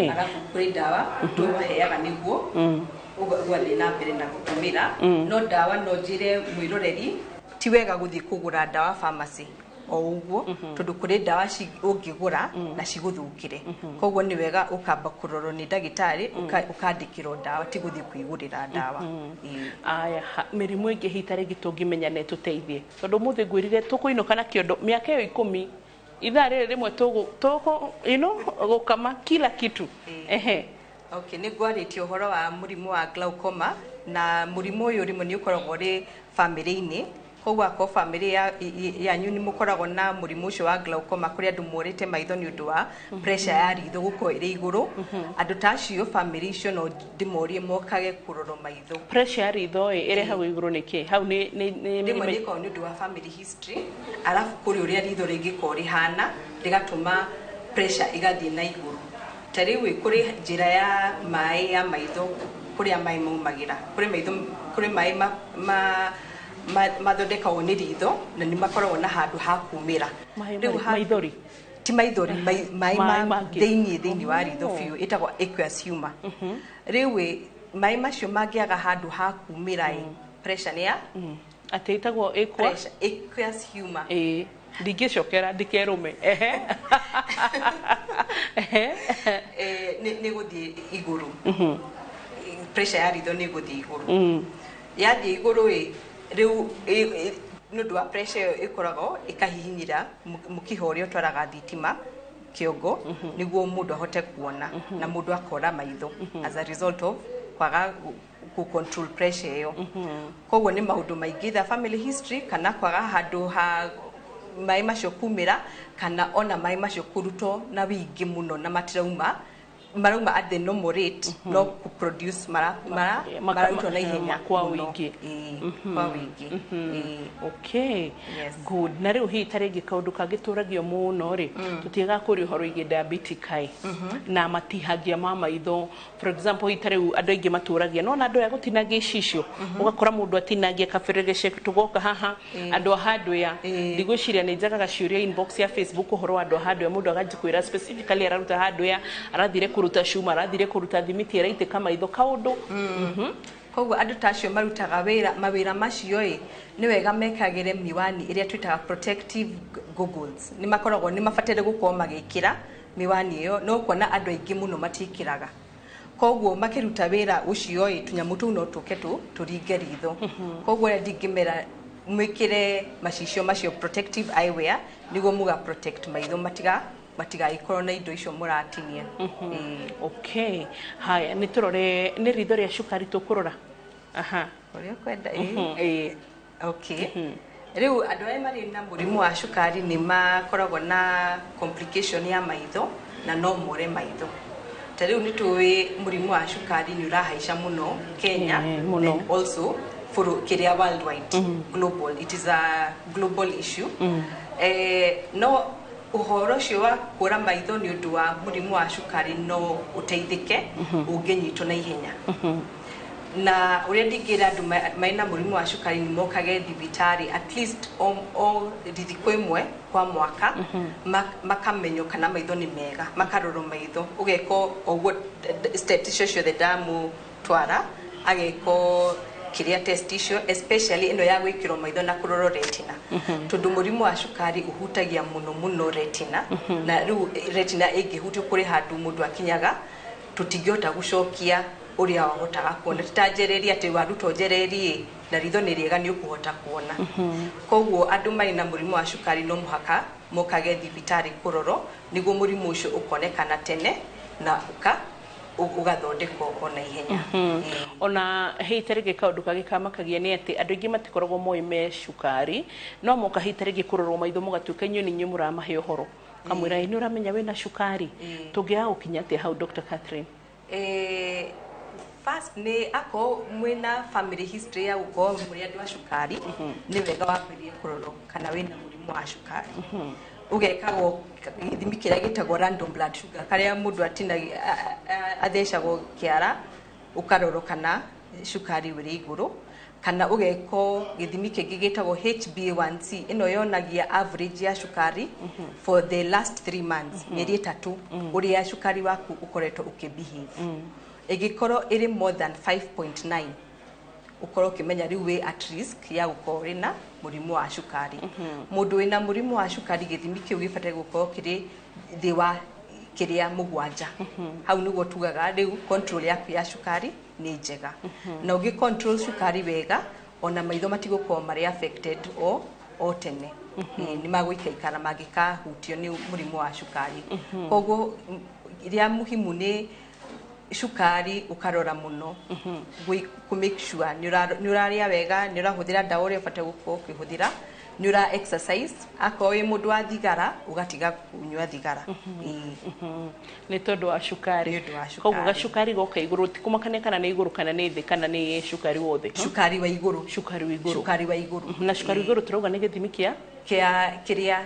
Arabu kũrĩ ndawa tũmaheaga nĩguo ũgathiĩ na mbere na gũtũmĩra. No ndawa, no njĩre mwĩroreri, ti wega gũthiĩ kũgũra ndawa pharmacy o ũguo, tondũ kũrĩ ndawa ũngĩgũra na cigũthũkĩre. Koguo nĩ wega ũkamba kũrorwo nĩ ndagĩtarĩ, ũkandĩkĩrwo ndawa, ti gũthiĩ kwĩgũrĩra ndawa. Ĩĩ. Aya, mĩrimũ ĩngĩ hihi ta rĩngĩ tũngĩmenya na ĩtũteithie, tondũ ũmũthĩ ngwĩrire tũkũinũka na kĩondo mĩaka ĩyo 10, ithaa rĩrĩ rĩmwe tũgũ gũkama kila kitu, ehe. Okay, nĩ ngwarĩtie ũhoro wa mũrimũ wa glaucoma, na mũrimũ ũyũ rĩmwe nĩ ũkoragwo ũrĩ famĩlĩ-inĩ. Koguo akorwo family yanyu nĩ mũkoragwo na mũrimũ ũcio wa glaucoma, kũrĩ andũ morĩte maitho nĩ ũndũ wa pressure ya ritho gũkorwo ĩrĩ igũrũ, andũ ta acio, family icio, no ndĩmorie mokage kũrorwo maitho. Pressure ya ritho ĩ ĩrehagwo igũrũ nĩkĩ hau nĩ Rĩmwe nĩ ĩkoragwo nĩ ũndũ wa family history, arabu kũrĩ ũrĩa ritho rĩngĩkorwo rĩhana rĩgatũma pressure ĩgathiĩ na igũrũ. Ta rĩu ĩ, kũrĩ njĩra ya maĩ ya maitho, kũrĩa maĩ maumagĩra, kũrĩ maitho, kũrĩ maĩ mathondekagwo nĩ ritho na nĩ makoragwo na handũ ha kumĩra. Maĩ Rĩu maithori? Ti maithori, maĩ Maĩ ma mangĩ. thĩinĩ wa ritho biũ, ĩtagwo aqueous humor. Rĩu ĩ, maĩ macio mangĩaga handũ ha kumĩra ĩ, pressure nĩ ya Atĩ ĩtagwo ĩkwa Pressure, aqueous humor. Ĩĩ, ndingĩcokera ndikerume, ehe ehe. Nĩ gũthiĩ igũrũ, pressure ya ritho nĩ gũthiĩ igũrũ. Yathiĩ igũrũ ĩ, rĩu nĩ ũndũ wa pressure ĩyo ĩkoragwo ĩkahihinyĩra mũkiha ũrĩa ũtwaraga thitima kĩongo nĩguo mũndũ ahote kuona, na mũndũ akora maitho as a result of kwaga ku control pressure ĩyo. Koguo nĩ maũndũ maingĩ, either family history kana kwaga handũ ha maĩ macio kumĩra, kana ona maĩ macio kũrutwo na wĩingĩ mũno na matirauma, marauma at the normal rate, no ku produce mara mara mararutwo na ihenya kwa mũno. Wĩingĩ. Ĩĩ, kwa wĩingĩ. Ĩĩ. Okay, good. Na rĩu hihi ta rĩngĩ kaũndũ kangĩtũragio mũno rĩ, tũtiagaga kũria ũhoro wĩgiĩ diabetic kaĩ na matihangia ma maitho. For example, hihi ta rĩu andũ aingĩ matũragia no na andũ aya gũtinangia icicio, ũgakora mũndũ atinangia kaberegece tũgoka haha. Andũ a hardware, ndigwĩciria nĩ njagaga ciũria inbox ya Facebook ũhoro wa andũ a hardware, mũndũ aganjikwĩra specifically araruta hardware, arathire kũruta cuma, arathire kũruta thimiti, araitĩka maitho kaũndũ. Koguo andũ ta acio marutaga wĩra mawĩra macio ĩ, nĩ wega mekagĩre miwani ĩrĩa twĩtaga protective goggles. Nĩ makoragwo nĩ mabataire gũkorwo magĩkĩra miwani ĩyo, no kuona andũ aingĩ mũno matiĩkĩraga. Koguo makĩruta wĩra ũcio ĩ, tũnyamũ tũu no tũke tũringe ritho. Koguo ũrĩa ndingĩmera, mwĩkĩre macicio macio, protective eyewear, nĩguo mũga protect maitho matigagĩkorwo na indo icio mũratinia. Ĩĩ. Okay, haya, nĩ tũrore nĩ ritho rĩa cukari tũkũrora, aha. Ũrĩa ũkwenda, ĩĩ. Ĩĩ. Okay, rĩu andũ arĩa marĩ na mũrimũ wa cukari nĩ makoragwo na complication ya maitho na no more maitho. Ta rĩu nĩ tũĩ mũrimũ wa cukari nĩ ũrahaica mũno Kenya Mũno. and also kĩrĩa worldwide, global, it is a global issue. No ũhoro ũcio wa kũra maitho nĩ ũndũ wa mũrimũ wa cukari no ũteithĩke ũngĩnyitwo na ihenya. Na ũrĩa ndingĩra andũ mena mũrimũ wa cukari nĩ mokage thibitarĩ at least o thikũ ĩmwe kwa mwaka, makamenywo kana maitho nĩ mega, makarorwo maitho, ũgekwo o ũguo step icio ciothe ndamũtwara, agekwo kĩrĩa test icio, especially ĩno ya gwĩkĩrwo maitho na kũrorwo retina, tondũ mũrimũ wa cukari ũhutagia mũno mũno retina. Na rĩu retina ĩngĩhutio, kũrĩ handũ mũndũ akinyaga tũtingĩhota gũcokia ũrĩa wahotaga kuona. Ti ta njereri atĩ warutwo njereri ĩ, na ritho nĩ rĩega, nĩ ũkũhota kuona. Koguo andũ marĩ na mũrimũ wa cukari no mũhaka mokage thibitarĩ kũrorwo nĩguo mũrimũ ũcio ũkonekana tene na ũgathondekwo o na ihenya. Ona hihi ta rĩngĩ kaũndũ kangĩ kamakagia nĩ atĩ andũ aingĩ matikoragwo moĩ me cukari, no moka hihi ta rĩngĩ kũrorwo maitho, mũgatuĩka inyuĩ nĩ inyuĩ mũramahe ũhoro, kamwĩra, "Ĩ, nĩ ũramenya wĩna cukari?" Tũngĩaga gũkinya atĩa hau, Dr. Catherine? First nĩ akorwo mwĩna family history ya gũkorwo mũrĩ andũ a cukari, nĩ wega wambĩrĩrie kũrorwo kana wĩna mũrimũ wa cukari. Ũgekagwo gĩthimi kĩrĩa gĩtagwo random blood sugar, karĩa mũndũ athecagwo kĩara, ũkarorwo kana cukari ũrĩ igũrũ, kana ũgekwo gĩthimi kĩngĩ gĩtagwo HbA1c. Ĩno yonagia average ya cukari for the last 3 months, mĩeri 3, ũrĩa cukari waku ũkoretwo ũkĩbehave. Ĩngĩkorwo ĩrĩ more than 5.9, ũkorwo ũkĩmenya rĩu wĩ at risk ya gũkorwo wĩna mũrimũ wa cukari. Mũndũ wĩna mũrimũ wa cukari, gĩthimi kĩu gĩbataire gũkorwo kĩrĩ thĩ wa kĩrĩa 7. Hau nĩguo tugaga rĩu control yaku ya cukari nĩ njega. Na ũngĩ control cukari wega, ona maitho matigũkorwo marĩ affected o tene. Nĩ magũikaikara mangĩkahutio nĩ mũrimũ wa cukari. Koguo iria muhimu nĩ Cukari ũkarora mũno, kũ make sure nĩ ũrarĩa wega, nĩ ũrahũthĩra ndawa ũrĩa ũbatiĩ gũkorwo ũkĩhũthĩra, nĩ ũra exercise, akorwo wĩ mũndũ wa thigara ũgatiga kũnyua thigara. Nĩ tondũ wa cukari. Nĩ ũndũ wa cukari. Koguo gacukari goka igũrũ ti kũmakania kana nĩ igũrũ kana nĩ thĩ kana nĩ cukari wothe. Cukari wa igũrũ. Cukari wa igũrũ. Cukari wa igũrũ. Na cukari wa igũrũ tũrauga nĩ gĩthimi kĩa kĩrĩa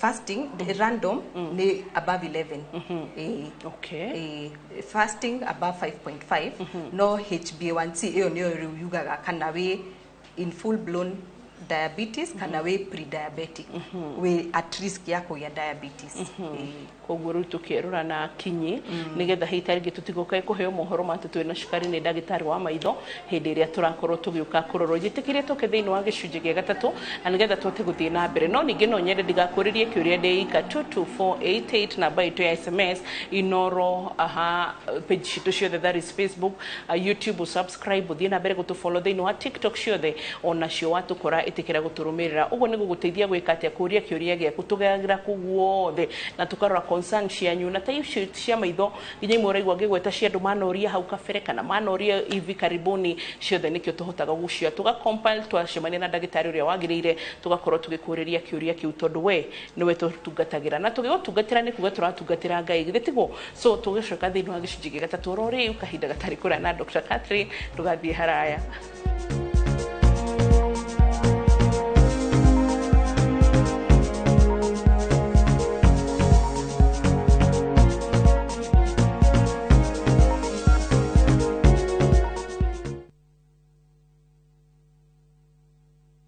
fasting random ni above 11. Okay. Fasting above 5.5. No HbA1c iyo niyo rĩu yugaga kana wĩ in full blown diabetes kana wĩ pre-diabetic, wĩ at risk ya kũgĩa diabetes. Koguo rĩu tũkĩrora na kinyi nĩgetha hita rĩngĩ tũtigokae kũheo mohoro ma atĩ twĩna cukari nĩ ndagĩtarĩ wa maitho hĩndĩ ĩrĩa tũrakorwo tũgĩũka kũrorwo. Njĩtĩkĩrie tũke thĩinĩ wa gĩcunjĩ gĩa gatatũ na nĩgetha tũhote gũthiĩ na mbere, no ningĩ no nyende ndigakũrĩrie kĩũria ndĩ ika 22488 namba itũ ya SMS Inoro, aha, page citũ ciothe, that is Facebook, YouTube, subscribe, ũthiĩ na mbere gũtũfollow thĩinĩ wa TikTok ciothe onacio watũkora ĩtĩkĩra gũtũrũmĩrĩra. Ũguo nĩ gũgũteithia gwĩka atĩa? Kũũria kĩũria gĩaku, tũgeragĩra kũu guothe na tũkarora concern cianyu na ta icio cia maitho nginya imwe ũraigua ngĩgweta cia andũ manoria hau kabere kana manoria hivi karibuni, ciothe nĩkĩo tũhotaga gũcia tũga compile, twacemania na ndagĩtarĩ ũrĩa wagĩrĩire tũgakorwo tũgĩkũrĩria kĩũria kĩu tondũ we nĩwe tũtungatagĩra na tũgĩgũtungatĩra nĩ kuga tũratungatĩra Ngai, githĩ tiguo? So tũgĩcoka thĩinĩ wa gĩcunjĩ gĩa gatatũ oro rĩu kahinda gatarĩ kũraya na Dr. Catherine, ndũgathiĩ haraya.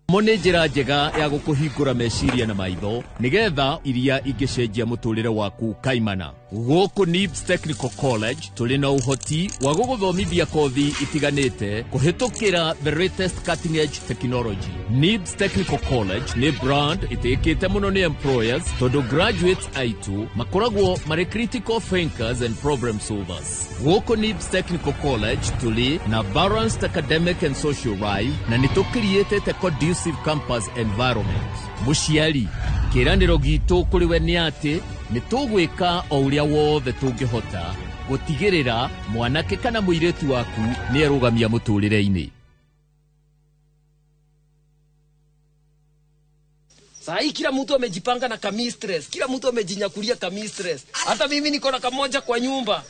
Mo nĩ njĩra njega ya gũkũhingũra meciria na maitho nĩgetha iria ingĩcenjia mũtũrĩre waku kaimana. Gũkũ NIBS Technical College tũrĩ na ũhoti wa gũgũthomithia kothi itiganĩte kũhĩtũkĩra the latest cutting edge technology. NIBS Technical College nĩ brand ĩtĩkĩte mũno nĩ employers tondũ graduates aitũ makoragwo marĩ critical thinkers and problem solvers. Gũkũ NIBS Technical College tũrĩ na balanced academic and social life na nĩ tũkiriĩtĩte conducive campus environment. Mũciari, kĩĩranĩro gitũ kũrĩ we nĩ atĩ nĩ tũgwĩka o ũrĩa wothe tũngĩhota gũtigĩrĩra mwanake kana mũirĩtu waku nĩ erũgamia mũtũrĩre-inĩ. Sahi kila mtu amejipanga na kamistress, kila mtu amejinyakulia kamistress. Hata mimi niko na kamoja kwa nyumba.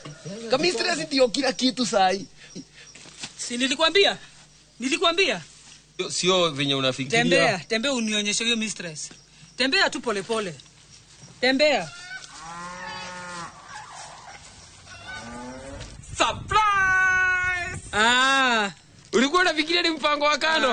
Kamistress ndio kila kitu sahi. Si nilikwambia? Nilikwambia? Sio venye unafikiria. Tembea, tembea unionyeshe hiyo mistress. Tembea tu pole pole. Tembea. Surprise! Ah, ulikuwa unafikiria ni mpango wa kando?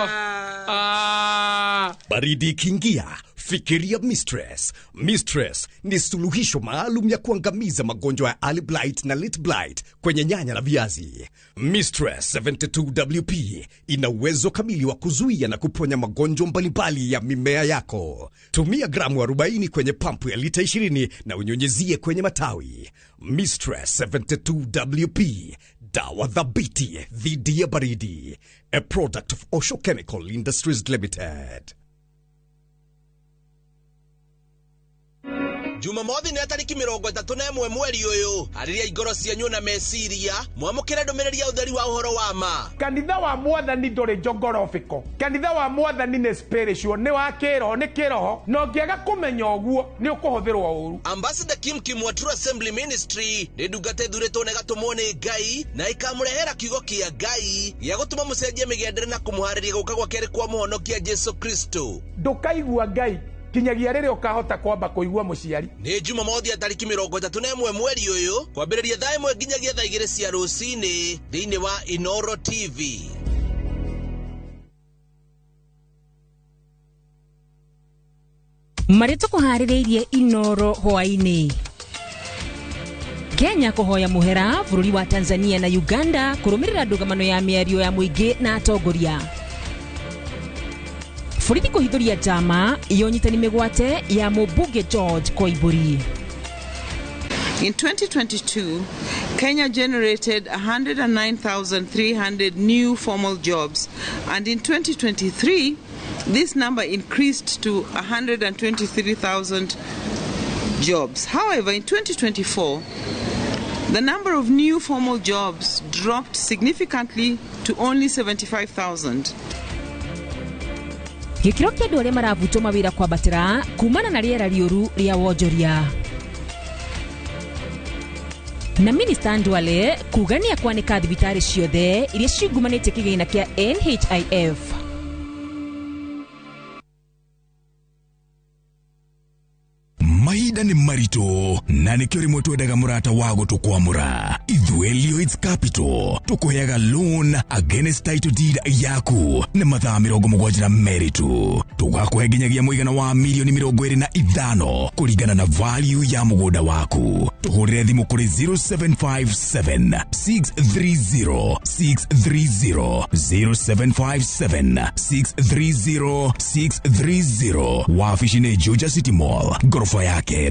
Ah. Baridi ikiingia, fikiria Mistress. Mistress ni suluhisho maalum ya kuangamiza magonjwa ya early blight na late blight kwenye nyanya na viazi. Mistress 72WP ina uwezo kamili wa kuzuia na kuponya magonjwa mbalimbali ya mimea yako. Tumia gramu 40 kwenye pampu ya lita 20 na unyunyizie kwenye matawi. Mistress 72WP, dawa thabiti dhidi ya baridi. A product of Osho Chemical Industries Limited. Jumamothi nĩ tarĩki 31 mweri ũyũ, harĩria ingoro cianyu na meciria mwamũkĩre ndũmĩrĩri ya ũtheri wa ũhoro wa ma. Kanitha wa Mwathani ndũrĩ njongorobĩko. Kanitha wa Mwathani nĩ spiritual, nĩ wa kĩroho, nĩ kĩroho, na ũngĩaga kũmenya ũguo nĩ ũkũhũthĩrwo ũru. Ambassador Kim Kim wa True Assembly Ministry nĩ ndungata ĩthurĩtwo na ĩgatũmwo nĩ Ngai na ĩkamũrehera kiugo kĩa Ngai gĩa gũtũma mũcenjie mĩgendere na kũmũharĩria gũka gwa kerĩ kwa mũhonokia Jesu Kristo. Ndũkaigua Ngai kinyagia rĩrĩa ũkahota kwamba kũigua mũciari. Nĩ Jumamothi ya tarĩki 31 mweri ũyũ kwambĩrĩria thaa 1 nginyagia thaa 2 cia rũcinĩ thĩinĩ wa Inoro TV. Marĩ tũkũharĩrĩirie Inoro hwaĩ-inĩ. Kenya kũhoya mũhera bũrũri wa Tanzania na Uganda kũrũmĩrĩra ndũgamano ya mĩario ya mũingĩ na atongoria. Borithi kũhithũria njama ya ũnyitani mĩgwate ya mũmbunge George Koimburi. In 2022, Kenya generated 109,300 new formal jobs, and in 2023, this number increased to 123,000 jobs. However, in 2024, The number of new formal jobs dropped significantly to only 75,000. Gĩkĩro kĩa andũ arĩa maravutwo mawĩra kwambatĩra kumana na rĩera rĩũru rĩa wonjoria. Na minista Ndwale kuga nĩ akwanĩka thibitarĩ ciothe iria ciungumanĩtie kĩgĩna kĩa NHIF. Mahinda nĩ maritũ na nĩkĩo rĩmwe twendaga mũrata wa gũtũkwamũra. Ithuĩ Lloyds Capital tũkũheaga loan against title deed yaku na mathaa 72 tu. Tũgakũhe nginyagia mũigana wa milioni 25 kũringana na value ya mũgũnda waku. Tũhũrĩre thimũ kũrĩ 0757 630 630, 0757 630 630. Wabici nĩ Juja City Mall, ngoroba ya kerĩ.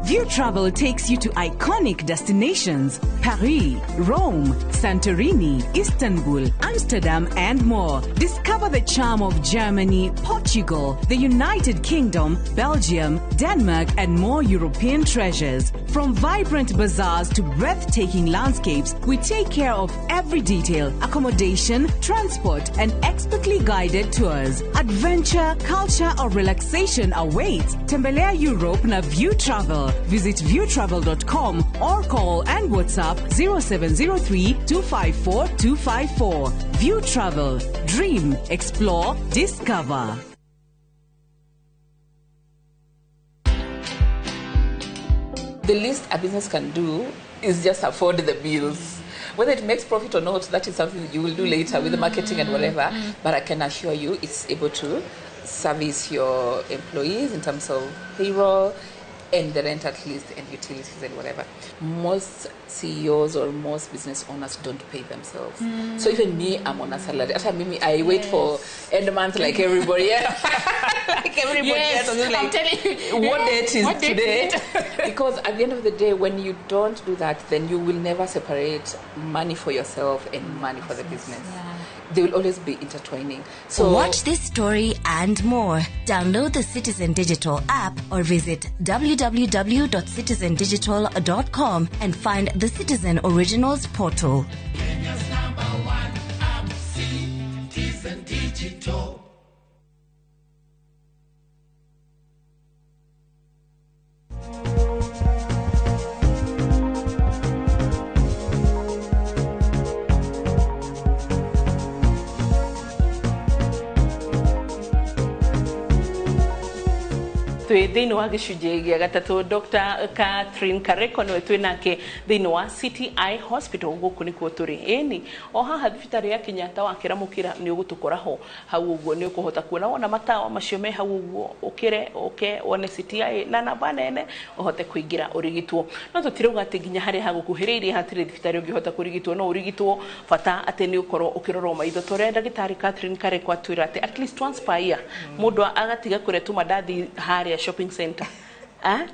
View Travel takes you to iconic destinations: Paris, Rome, Santorini, Istanbul, Amsterdam, and more. Discover the charm of Germany, Portugal, the United Kingdom, Belgium, Denmark, and more European treasures. From vibrant bazaars to breathtaking landscapes, we take care of every detail: accommodation, transport, and expertly guided tours. Adventure, culture, or relaxation awaits. Tembelea Europe na View Travel. Visit viewtravel.com or call and WhatsApp 0703 254 254. View Travel. Dream, explore, discover. The least a business can do is just afford the bills. Whether it makes profit or not, that is something that you will do later with the marketing and whatever. But I can assure you it's able to service your employees in terms of payroll and the rent at least and utilities and whatever. Most CEOs or most business owners don't pay themselves. So even me, I'm on a salary. After me, I wait for end month like everybody else. Like everybody else. I'm like, I'm telling you, what date is what date today? Is it? Because at the end of the day, when you don't do that, then you will never separate money for yourself and money for the business. They will always be intertwining. So watch this story and more. Download the Citizen Digital app or visit www.citizendigital.com and find the Citizen Originals portal. Kenya's number one app, Citizen Digital. Twĩ thĩinĩ wa gĩcunjĩ gĩa gatatũ. Dr. Catherine Kareko nĩwe twĩ nake thĩinĩ wa City Eye Hospital. Gũkũ nĩkuo tũrĩ ĩni o haha thibitarĩ ya Kenyatta. Wakĩra mũkĩra nĩ ũgũtũkora ho hau ũguo, nĩ ũkũhota kuona wona matawa macio me hau ũguo, ũkĩre ũke wone City Eye na namba nene ũhote kũingĩra ũrigitwo. No tũtirauga atĩ nginya harĩa hagũkuhĩrĩirie hatirĩ thibitarĩ ũngĩhota kũrigitwo, no ũrigitwo, bata atĩ nĩ ũkorwo ũkĩrorwo maitho ta ũrĩa ndagĩtarĩ Catherine Kareko atwĩra atĩ at least once per year mũndũ agatiga kũrĩa tũmandathi harĩa shopping center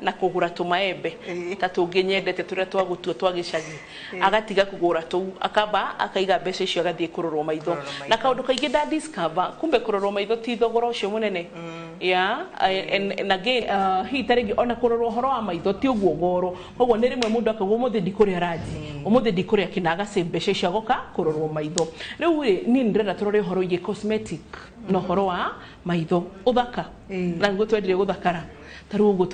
na kũgũra tũmaembe ta tũngĩ nyendete tũrĩa twagũtua twa gĩcagi, agatiga kũgũra tũu, akamba akaiga mbeca icio agathiĩ kũrorwo maitho. Na kaũndũ kaingĩ nda discover, kumbe kũrorwo maitho ti thogora ũcio mũnene. Yeah, and again, hihi ta rĩngĩ ona kũrorwo ũhoro wa maitho ti ũguo goro, koguo nĩ rĩmwe mũndũ akauga ũmũthĩ ndikũrĩa ranji, ũmũthĩ ndikũrĩa kĩna, agacĩ mbeca icio agoka kũrorwo maitho. Rĩu rĩ, niĩ nĩ ndĩrenda tũrore ũhoro wĩgiĩ cosmetic na ũhoro wa maitho ũthaka, na nĩguo twendire gũthakara. Ta rĩu ũguo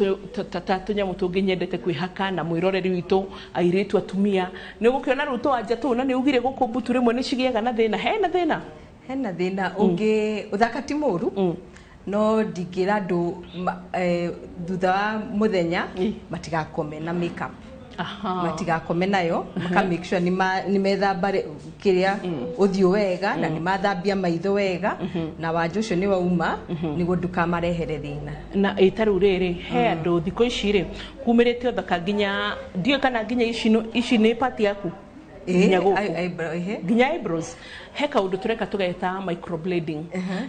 ta tũnyamũ tũngĩ nyendete kwĩhaka na mwĩroreri witũ airĩtu atumia nĩ ũgũkĩona rĩu tũwanja tũu, na nĩ ugire gũkũ mbutu rĩmwe nĩ cigĩaga na thĩna. Hena thĩna? Hena thĩna ũngĩ. Ũthaka ti mũru, no ndingĩra andũ thutha wa mũthenya matigakome na makeup, matigakome nayo, maka make sure nĩ methamba kĩrĩa ũthiũ wega na nĩ mathambia maitho wega na wanja ũcio nĩ wauma, nĩguo ndũkamarehere thĩna. Na ĩ ta rĩu rĩrĩ, he andũ thikũ ici rĩ kumĩrĩte ũthaka nginya ndiũĩ kana nginya ici ici nĩ pati yaku. Nginya gũkũ, nginya eyebrows. He kaũndũ tũreka tũgeta microblading,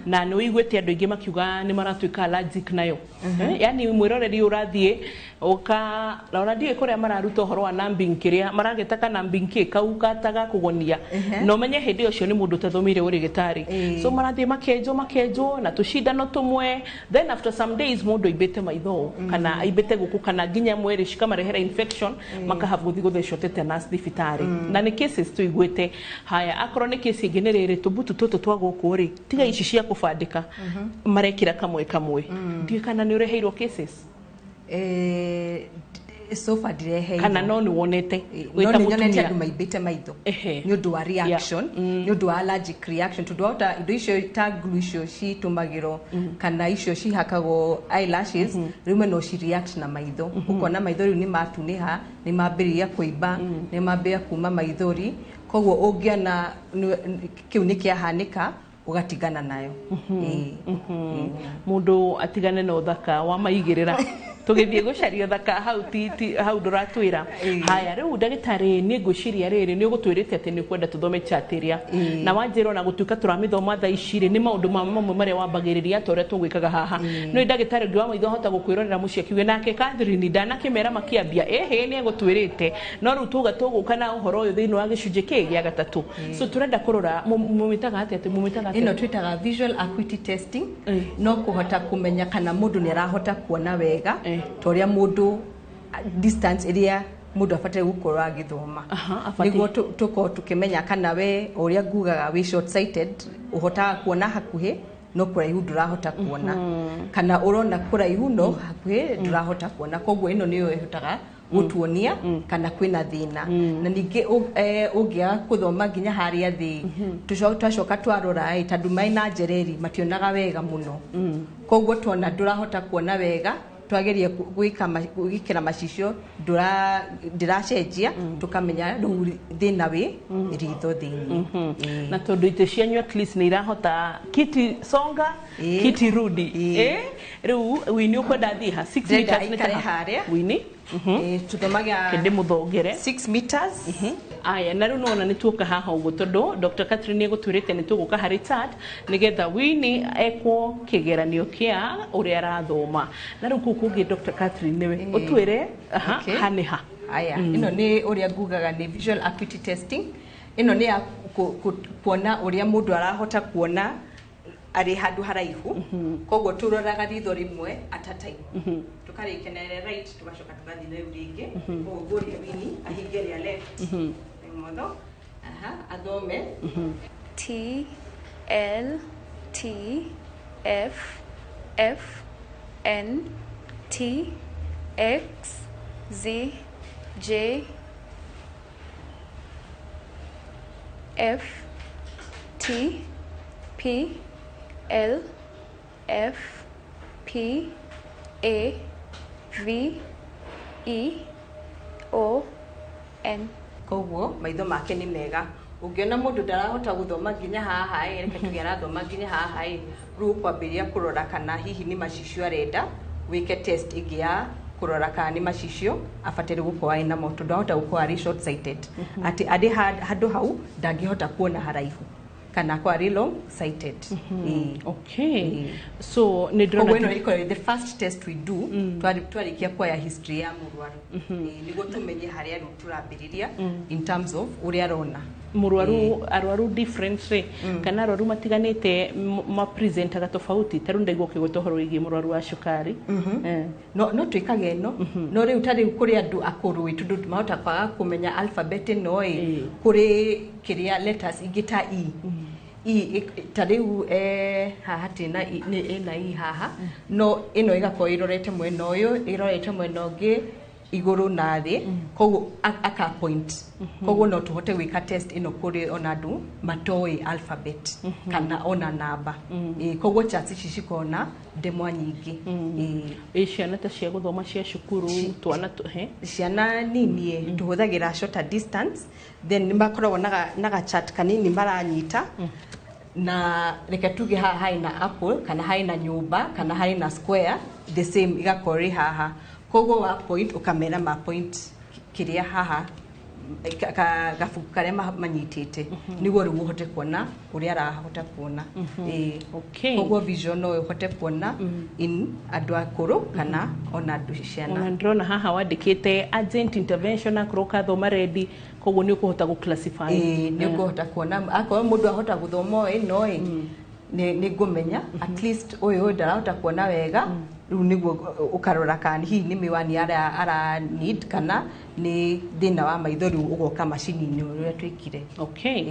na nĩ ũiguĩte andũ aingĩ makiuga nĩ maratuĩka allergic nayo. Yani mwĩroreri ũrathiĩ ũka ona ndiũĩ kũrĩa mararuta ũhoro wa numbing, kĩrĩa maragĩta ka numbing kĩ kau gataga kũgonia, na ũmenye hĩndĩ ũcio nĩ mũndũ ũtathomeire ũrĩgĩtarĩ, so marathiĩ makenjwo makenjwo na tũcindano tũmwe, then after some days mũndũ aimbĩte maitho kana aimbĩte gũkũ kana nginya mwĩrĩ, cikamarehera infection, makahave gũthiĩ gũthecwo tetanus thibitarĩ, na nĩ cases tũiguĩte. Haya, akorwo nĩ case ĩngĩ nĩ rĩrĩ, tũmbutu tũtũ twa gũkũ rĩ, tiga ici cia kũbandĩka, marekĩra kamwe kamwe. Ndiũĩ kana nĩ ũreheirwo cases. So far ndireheirwo. Kana no nĩ wonete? No wĩ ta nĩ nyonete mũtumia. Andũ maimbĩte maitho nĩ ũndũ wa reaction, nĩ ũndũ wa allergic reaction, tondũ wahota indo icio ta glue icio citũmagĩrwo kana icio cihakagwo eyelashes, rĩmwe no ci react na maitho. Ũkona maitho rĩu nĩ matunĩha, nĩ mambĩrĩria kũimba, nĩ mambĩrĩria kuma maithori. Koguo ũngĩona kĩu nĩ kĩahanĩka, ũgatigana nayo. Ĩĩ. Mũndũ atigane na ũthaka wa maigĩrĩra, tũgĩthiĩ gũcaria ũthaka hau ti hau ndũratwĩra. Haya, rĩu ndagĩtarĩ, niĩ ngwĩciria rĩrĩ, nĩ ũgũtwĩrĩte atĩ nĩ ũkwenda tũthome chat ĩrĩa na wanjĩra ona gũtuĩka tũramĩthoma thaa ici rĩ, nĩ maũndũ ma mamwe marĩa wambagĩrĩria ta ũrĩa tũgwĩkaga haha. No ndagĩtarĩ ũngĩ wa maitho ahota gũkwĩrorera mũciĩ akiuge nake Catherine ndanakĩmera makĩambia ĩhĩ nĩ egũtwĩrĩte, no rĩu tuga tũgũka na ũhoro ũyũ thĩinĩ wa gĩcunjĩ kĩ gĩa gatatũ. So tũrenda kũrora mũmĩtaga atĩa, atĩ mũmĩtaga Ĩno atĩa? Twĩtaga visual acuity testing, no kũhota kũmenya kana mũndũ nĩ arahota kuona wega ta ũrĩa mũndũ distance ĩrĩa mũndũ abataire gũkorwo agĩthoma. Abatiĩ. Nĩguo tũkorwo tũkĩmenya kana we, o ũrĩa ngugaga, wĩ short sighted, ũhotaga kuona hakuhĩ no kũraihu ndũrahota kuona, kana ũrona kũraihu no hakuhĩ ndũrahota kuona. Koguo ĩno nĩyo ĩhotaga gũtuonia kana kwĩna thĩna. Na ningĩ ũngĩaga gũthoma nginya harĩa thĩ, twacoka twarora ĩ, tondũ maĩ na njereri mationaga wega mũno, koguo tuona ndũrahota kuona wega, twageria gwĩkĩra macicio ndĩracenjia, tũkamenya rĩu thĩna wĩ ritho thĩinĩ. Na tondũ itĩ cianyu at least nĩ irahota kiti songa, kiti rudi. Rĩu Wini ũkwenda thiĩ ha 6 Ndĩrenda meters nĩ ta aikare ha? Harĩa. Wini Tuthomaga kĩndĩ mũthongere 6 meters. Aya, na rĩu nĩwona nĩ tuoka haha ũguo tondũ Dr. Catherine nĩ egũtwĩrĩte nĩ tũgũka harĩ chat nĩgetha Wini ekwo kĩgeranio kĩa ũrĩa arathoma. Na rĩu kũu kũngĩ, Dr. Catherine, nĩwe ũtwĩre aha. Ha nĩ ha? Aya, ĩno nĩ ũrĩa ngugaga nĩ visual acuity testing. Ĩno nĩ ya kuona ũrĩa mũndũ arahota kuona arĩ handũ haraihu. Koguo tũroraga ritho rĩmwe at a time, tũkarĩkia na rĩrĩa right, tũgacoka tũgathiĩ na rĩu rĩngĩ. Koguo ngũria Wini ahinge rĩa left, ĩmotho, aha, athome. T L T F F N T X Z J F T P L F P A V E O N. Koguo maitho make nĩ mega. Ũngĩona mũndũ ndarahota gũthoma nginya haha ĩ, reke tuge arathoma nginya haha ĩ, rĩu ũkwambĩrĩria kũrora kana hihi nĩ macicio arenda, wĩke test ĩngĩ ya kũrora kana nĩ macicio abataire gũkorwo arĩ namo, tondũ ahota gũkorwo arĩ short sighted, atĩ arĩ handũ hau ndangĩhota kuona haraihu, kana akorwo arĩ long sighted. Ĩĩ. Okay, so nĩ Koguo ndĩrona ĩno ĩkoragwo the first test we do twarĩkia kuoya history ya mũrwaru. Ĩĩ, nĩguo tũmenye harĩa rĩu tũrambĩrĩria in terms of ũrĩa arona. Mũrwaru, arwaru different rĩ, kana arwaru matiganĩte mapresentaga tofauti. Ta rĩu ndaigua ũkĩgweta ũhoro wĩgiĩ mũrwaru wa cukari. No twĩkage ĩno, no rĩu ta rĩu kũrĩ andũ akũrũ ĩ, tondũ mahota kwaga kũmenya alphabet ĩno ĩ, kũrĩ kĩrĩa letters ingĩ ta e e ta rĩu haha hatirĩ na E, nĩ ĩna e haha, no ĩno ĩgakorwo ĩrorete mwena ũyũ, ĩrorete mwena ũngĩ, igũrũ na thĩ, koguo aka point. Koguo no tũhote gwĩka test ĩno kũrĩ ona andũ matoĩ alphabet kana ona namba. Ĩĩ, koguo charts ici cikoragwo na ndemwa nyingĩ. Ĩĩ. Ĩ ciana ta cia gũthoma cia cukuru, twana he? Ciana nini ĩ, tũhũthagĩra shorter distance, then nĩ makoragwo na ga chart kanini maranyita, na reke tuge haha harĩ na apple kana harĩ na nyũmba kana harĩ na square, the same igakorwo ĩ haha. Koguo wa point ũkamera ma point kĩrĩa haha gabuku karĩa manyitĩte nĩguo rĩu ũhote kuona ũrĩa arahota kuona. Ĩĩ. Okay. Koguo vision no ũhote kuona in andũ akũrũ kana ona andũ ciana. Ona ndĩrona haha wandĩkĩte urgent intervention akorwo ũkathoma rendi, koguo nĩ ũkũhota gũ classify. Ĩĩ, nĩ ũkũhota kuona akorwo mũndũ ahota gũthoma ĩno ĩ nĩ ngũmenya at least ũyũ ndarahota kuona wega. Rĩu nĩguo ũkarora kana hihi nĩ mĩwani ara need kana nĩ thĩna wa maitho, rĩu ũgoka macini-inĩ ũrĩa twĩkire. Okay,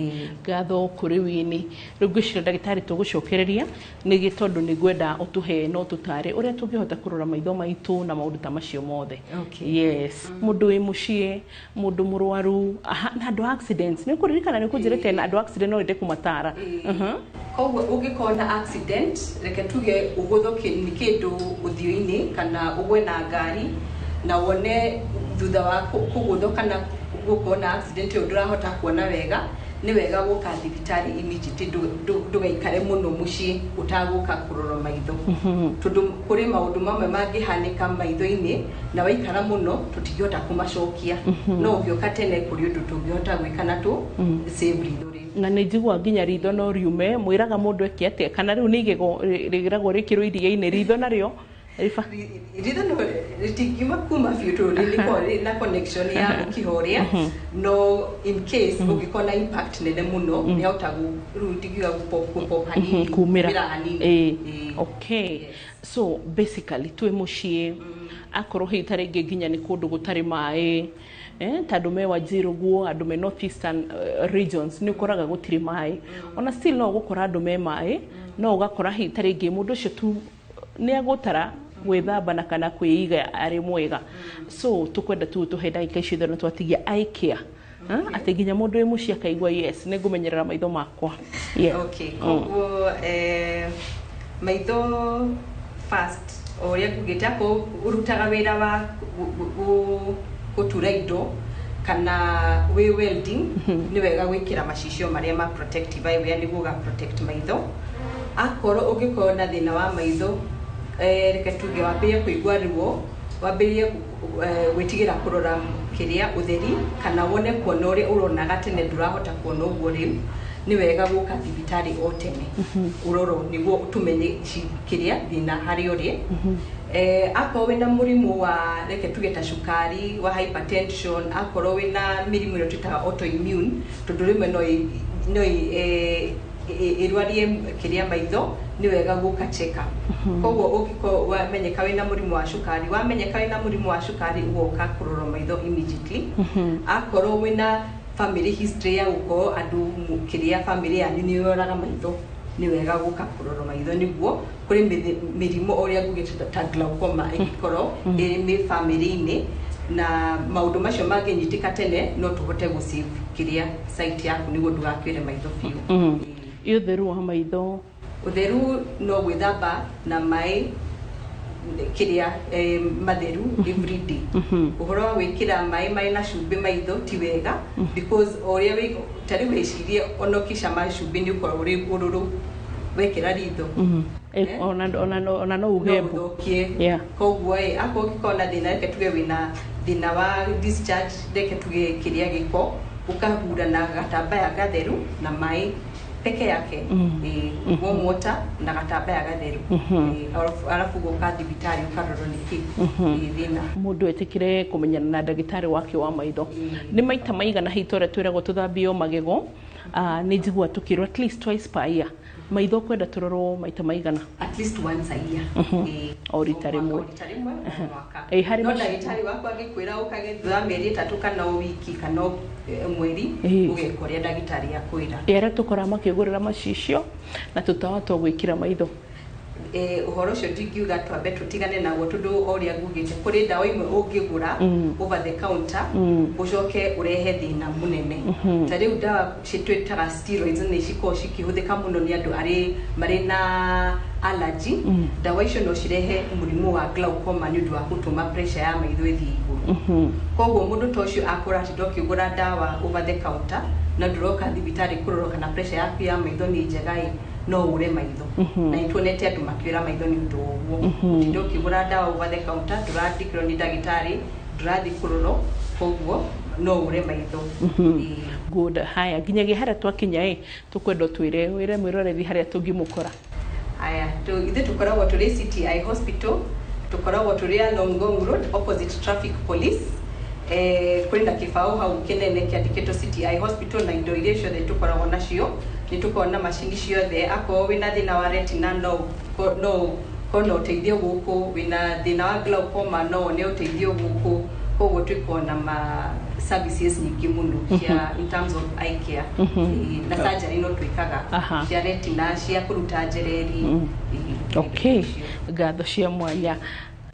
ngatho kũrĩ wini. Rĩu ngwĩciria ndagĩtarĩ tũgũcokereria nĩ tondũ nĩ ngwenda ũtũhe no tũtare ũrĩa tũngĩhota kũrora maitho maitũ na maũndũ ta macio mothe. Okay. Yes, mũndũ wĩ mũciĩ, mũndũ mũrwaru, na andũ a accidents, nĩ ũkũririkana nĩ ũkũnjĩrĩte na andũ a accident no wende kũmatara. Koguo ũngĩkorwo na accident, reke tuge ũgũthwo nĩ kĩndũ ũthiũ-inĩ kana ũgwe na ngari na wone thutha wa kũgũthwo kana gũkorwo na accident ĩyo ndũrahota kuona wega, nĩ wega gũka thibitarĩ immediately, ndũgaikare mũno mũciĩ ũtagũka kũrorwo maitho, tondũ kũrĩ maũndũ mamwe mangĩhanĩka maitho-inĩ na waikara mũno tũtingĩhota kũmacokia. No ũngĩũka tene kũrĩ ũndũ tũngĩhota gwĩka na tũ save ritho rĩu. Na nĩ njigua nginya ritho no riume, mwĩraga mũndũ eke atĩa? Kana rĩu nĩ igego rĩragwo rĩkĩrwo iria-inĩ, ritho narĩo ritho no rĩtingiuma kuma biũ tondũ rĩkoragwo rĩ na connection ya mũkiha ũrĩa, no in case ũngĩkorwo na impact nene mũno nĩ ahota rĩu ndingiuga gũpop hanini, kumĩra. Kumĩra hanini. Ĩĩ. Okay, so basically twĩ mũciĩ, akorwo hihi ta rĩngĩ nginya nĩ kũndũ gũtarĩ maĩ, ta andũ me Wajir ũguo, andũ me North Eastern regions, nĩ ũkoraga gũtirĩ maĩ. Ona still no ũgũkora andũ me maĩ, no ũgakora hihi ta rĩngĩ mũndũ ũcio tu nĩ agũtara gwĩthamba na kana kwĩiga arĩ mwega. So tũkwenda tu tũhe ndagĩka icio ithano twatigia eye care, atĩ nginya mũndũ wĩ mũciĩ akaigua, yes, nĩ ngũmenyerera maitho makwa. Yeah. Okay, koguo maitho first o ũrĩa ngugĩte, akorwo ũrutaga wĩra wa gũtura indo kana wĩ welding, nĩ wega gwĩkĩra macicio marĩa ma protective eyewear nĩguo ga protect maitho. Akorwo ũngĩkorwo na thĩna wa maitho, reke tuge wambĩrĩrie kũigua ruo, wambĩrĩrie gwĩtigĩra kũrora kĩrĩa ũtheri, kana wone kuona ũrĩa ũronaga tene ndũrahota kuona ũguo rĩu, nĩ wega gũka thibitarĩ o tene ũrorwo nĩguo tũmenye kĩrĩa thĩna harĩa ũrĩ. Akorwo wĩna mũrimũ wa, reke tuge ta cukari wa hypertension, akorwo wĩna mĩrimũ ĩrĩa twĩtaga autoimmune, tondũ rĩmwe no ĩrwarie kĩrĩa maitho, nĩ wega gũka check up. Koguo ũngĩkorwo wamenyeka wĩna mũrimũ wa cukari, wamenyeka wĩna mũrimũ wa cukari, ũgoka kũrorwo maitho immediately. Akorwo wĩna family history ya gũkorwo andũ kĩrĩa family yanyu nĩ yoraga maitho, nĩ wega gũka kũrorwo maitho nĩguo kũrĩ mĩrimũ ũrĩa ngugĩte ta glaucoma ĩngĩkorwo ĩrĩ mĩ family-inĩ, na maũndũ macio mangĩnyitĩka tene no tũhote gũ save kĩrĩa sight yaku nĩguo ndũgakuĩre maitho biũ. Ĩ ũtheru wa maitho? Ũtheru no gwĩthamba na maĩ kĩrĩa matheru every day. Ũhoro wa gwĩkĩra maĩ marĩ na cumbĩ maitho ti wega, because o ũrĩa ta rĩu wĩcirie ona ũkĩcama cumbĩ nĩ ũkoragwo ũrĩ ũrũrũ wekĩra ritho. Ona no uge no mbu. Ũthũkie. Koguo ĩ akorwo ũngĩkorwo na thĩna, reke tuge wĩna thĩna wa discharge, reke tuge kĩrĩa gĩko, ũkahura na gatambaya gatheru na maĩ peke yake. Ĩ, warm water na gatambaya gatheru. Ĩ, arabu gũka thibitarĩ ũkarorwo nĩkĩ ĩ thĩna. Mũndũ etĩkĩre kũmenyana na ndagĩtarĩ wake wa maitho nĩ maita maigana hihi tũrĩa twĩragwo tũthambio magego? Nĩ njigua tũkĩrwo at least twice per year. Maitho kwenda tũrorwo maita maigana? At least once a year. Ĩ, O rita rĩmwe. O rita rĩmwe o mwaka. Ĩ, harĩ no ndagĩtarĩ waku angĩkwĩra ũkage thutha wa mĩeri 3 kana o wiki kana o mweri, ũgeka ũrĩa ndagĩtarĩ akwĩra. Ĩ arĩa tũkoraga makĩgũrĩra macicio na tũtawa twa gwĩkĩra maitho? Ũhoro ũcio ndingiuga twambe tũtigane naguo, tondũ o ũrĩa ngugĩte kũrĩ ndawa imwe ũngĩgũra over the counter ũcoke ũrehe thĩna mũnene. Ta rĩu ndawa twĩtaga steroids nĩ cikoragwo cikĩhũthĩka mũno nĩ andũ arĩ marĩ na allergy. Ndawa icio no cirehe mũrimũ wa glaucoma nĩ ũndũ wa gũtũma pressure ya maitho ĩthiĩ igũrũ. Koguo mũndũ ta ũcio akora atĩ ndokĩgũra ndawa over the counter na ndũroka thibitarĩ kũrorwo kana pressure yaku ya maitho nĩ njega ĩ, no ũre maitho. Na nĩtuonete andũ makĩũra maitho nĩ ũndũ wa ũguo. Ũtinde ũkĩgũra ndawa over the counter, ndũrandĩkĩrwo nĩ ndagĩtarĩ, ndũrathiĩ kũrorwo, koguo No ũre maitho. Good. Haya, nginyagia harĩa twakinya ĩ, tũkwenda twĩre wĩre mwĩroreri harĩa tũngĩmũkora. Aya, ithuĩ tũkoragwo tũrĩ CTI Hospital, tũkoragwo tũrĩ along Ngong Road, opposite traffic police. Kũrĩ na kĩbaũ hau kĩnene kĩandĩkĩtwo CTI Hospital na indo iria ciothe tũkoragwo nacio. Nĩ tũkoragwo na macini ciothe. Akorwo wĩna thĩna wa retina, no korwo na ũteithio gũkũ. Wĩna thĩna wa glaucoma, no wone ũteithio gũkũ. Koguo twĩkorwo na ma services nyingĩ mũno cia in terms of eye care. Na surgery no twĩkaga cia retina, cia kũruta njereri. Okay, ngatho cia mwanya.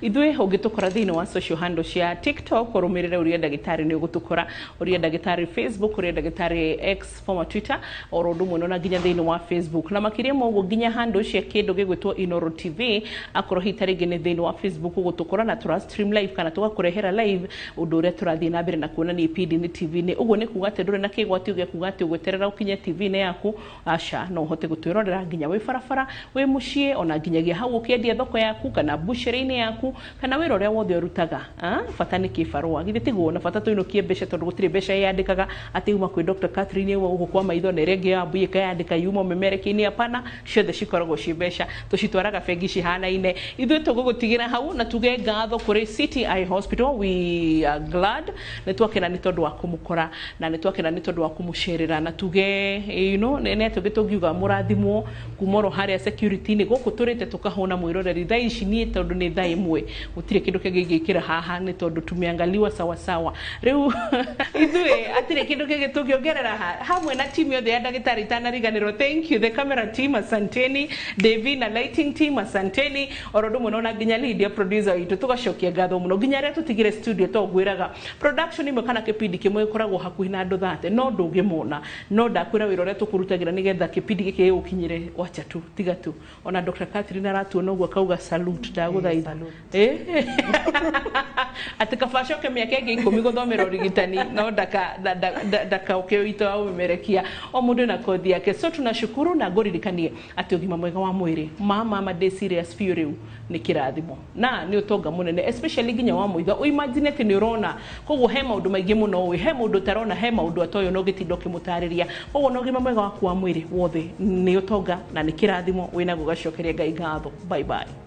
Ithuĩ ũngĩtũkora thĩinĩ wa social handle cia TikTok, ũrũmĩrĩre Ũria Ndagĩtarĩ, nĩ ũgũtũkora. Ũria Ndagĩtarĩ Facebook, Ũria Ndagĩtarĩ X, former Twitter, oro ũndũ ũmwe na nginya thĩinĩ wa Facebook. Na makĩria ma ũguo, nginya handle cia kĩndũ gĩgwĩtwo Inoro TV, akorwo hihi ta rĩngĩ nĩ thĩinĩ wa Facebook, ũgũtũkora na tũra stream live kana tũgakũrehera live ũndũ ũrĩa tũrathiĩ na mbere na kuonania ipindi-inĩ TV-inĩ. Ũguo nĩ kuga atĩ ndũrĩ na kĩgwatio gĩa kuga atĩ ũgweterera ũkinye TV-inĩ yaku. Aca, no ũhote gũtwĩrorera nginya wĩ barabara, wĩ mũciĩ, ona nginyagia hau ũkĩendia thoko yaku kana bucĩrĩ-inĩ yaku kana wĩra ũrĩa wothe ũrutaga. Bata nĩ kĩbarũa, githĩ tiguo? Na bata tũinũkie mbeca, tondũ gũtirĩ mbeca yandĩkaga atĩ yuma kwĩ Dr. Catherine, yuma gũkũ kwa maitho, na ĩrĩa ĩngĩ ya mbui ĩkayandĩka yuma ũmemerekia-inĩ. Hapana, ciothe cikoragwo ciĩ mbeca, tũcitwaraga bengi cihanaine. Ithuĩ tũgũgũtigĩra hau na tuge ngatho kũrĩ CTI Hospital. We are glad, nĩ twakena nĩ tondũ wa kũmũkora na nĩ twakena nĩ tondũ wa kũmũcerera, na tuge nĩ atĩ tũngiuga mũrathimwo kuma oro harĩa security-inĩ gũkũ tũrĩte tũkahũna. Mwĩroreri, thaa ici niĩ tondũ nĩ thaa 1, gũtirĩ kĩndũ kĩngĩ ingĩkĩra haha nĩ tondũ tumeangaliwa sawasawa. Rĩu ithuĩ atirĩ kĩndũ kĩngĩ tũngĩongerera hamwe na timu yothe ya ndagĩtarĩ itanariganĩrwo. Thank you, the camera team, asanteni. Devi na lighting team, asanteni. Oro ũndũ ũmwe na nginya Lydia, producer witũ, tũgacokia ngatho mũno nginya arĩa tũtigire studio. To ngwĩraga production imwe kana kĩpindi kĩmwe gĩkoragwo hakuhĩ na andũ 30, no ndũngĩmona, no ndakwĩra wĩra ũrĩa tũkũrutagĩra nĩgetha kĩpindi gĩkĩ gĩgũkinyĩre. Wacha tu, tiga tu, ona Dr. Catherine aratuona ũguo akauga salute. Ndagũthaitha atĩ kaba acoke mĩaka ĩngĩ 10 gũthomera ũrigitani, no ndakaũke witũ wa ũmemerekia. O mũndũ na kothi yake, so tunashukuru na ngũririkanie atĩ ũgima mwega wa mwĩrĩ, mama ndĩ serious biũ, rĩu nĩ kĩrathimo na nĩ ũtonga mũnene, especially nginya wa mũitho. Ũimagine atĩ nĩ ũrona, koguo he maũndũ maingĩ mũno ũĩ, he mũndũ ũtarona, he maũndũ atoĩ, no ũgĩtinda ũkĩmũtarĩria. Koguo na ũgima mwega waku wa mwĩrĩ wothe nĩ ũtonga na nĩ kĩrathimo wĩnaguo. Gacokeria Ngai ngatho. Bye bye.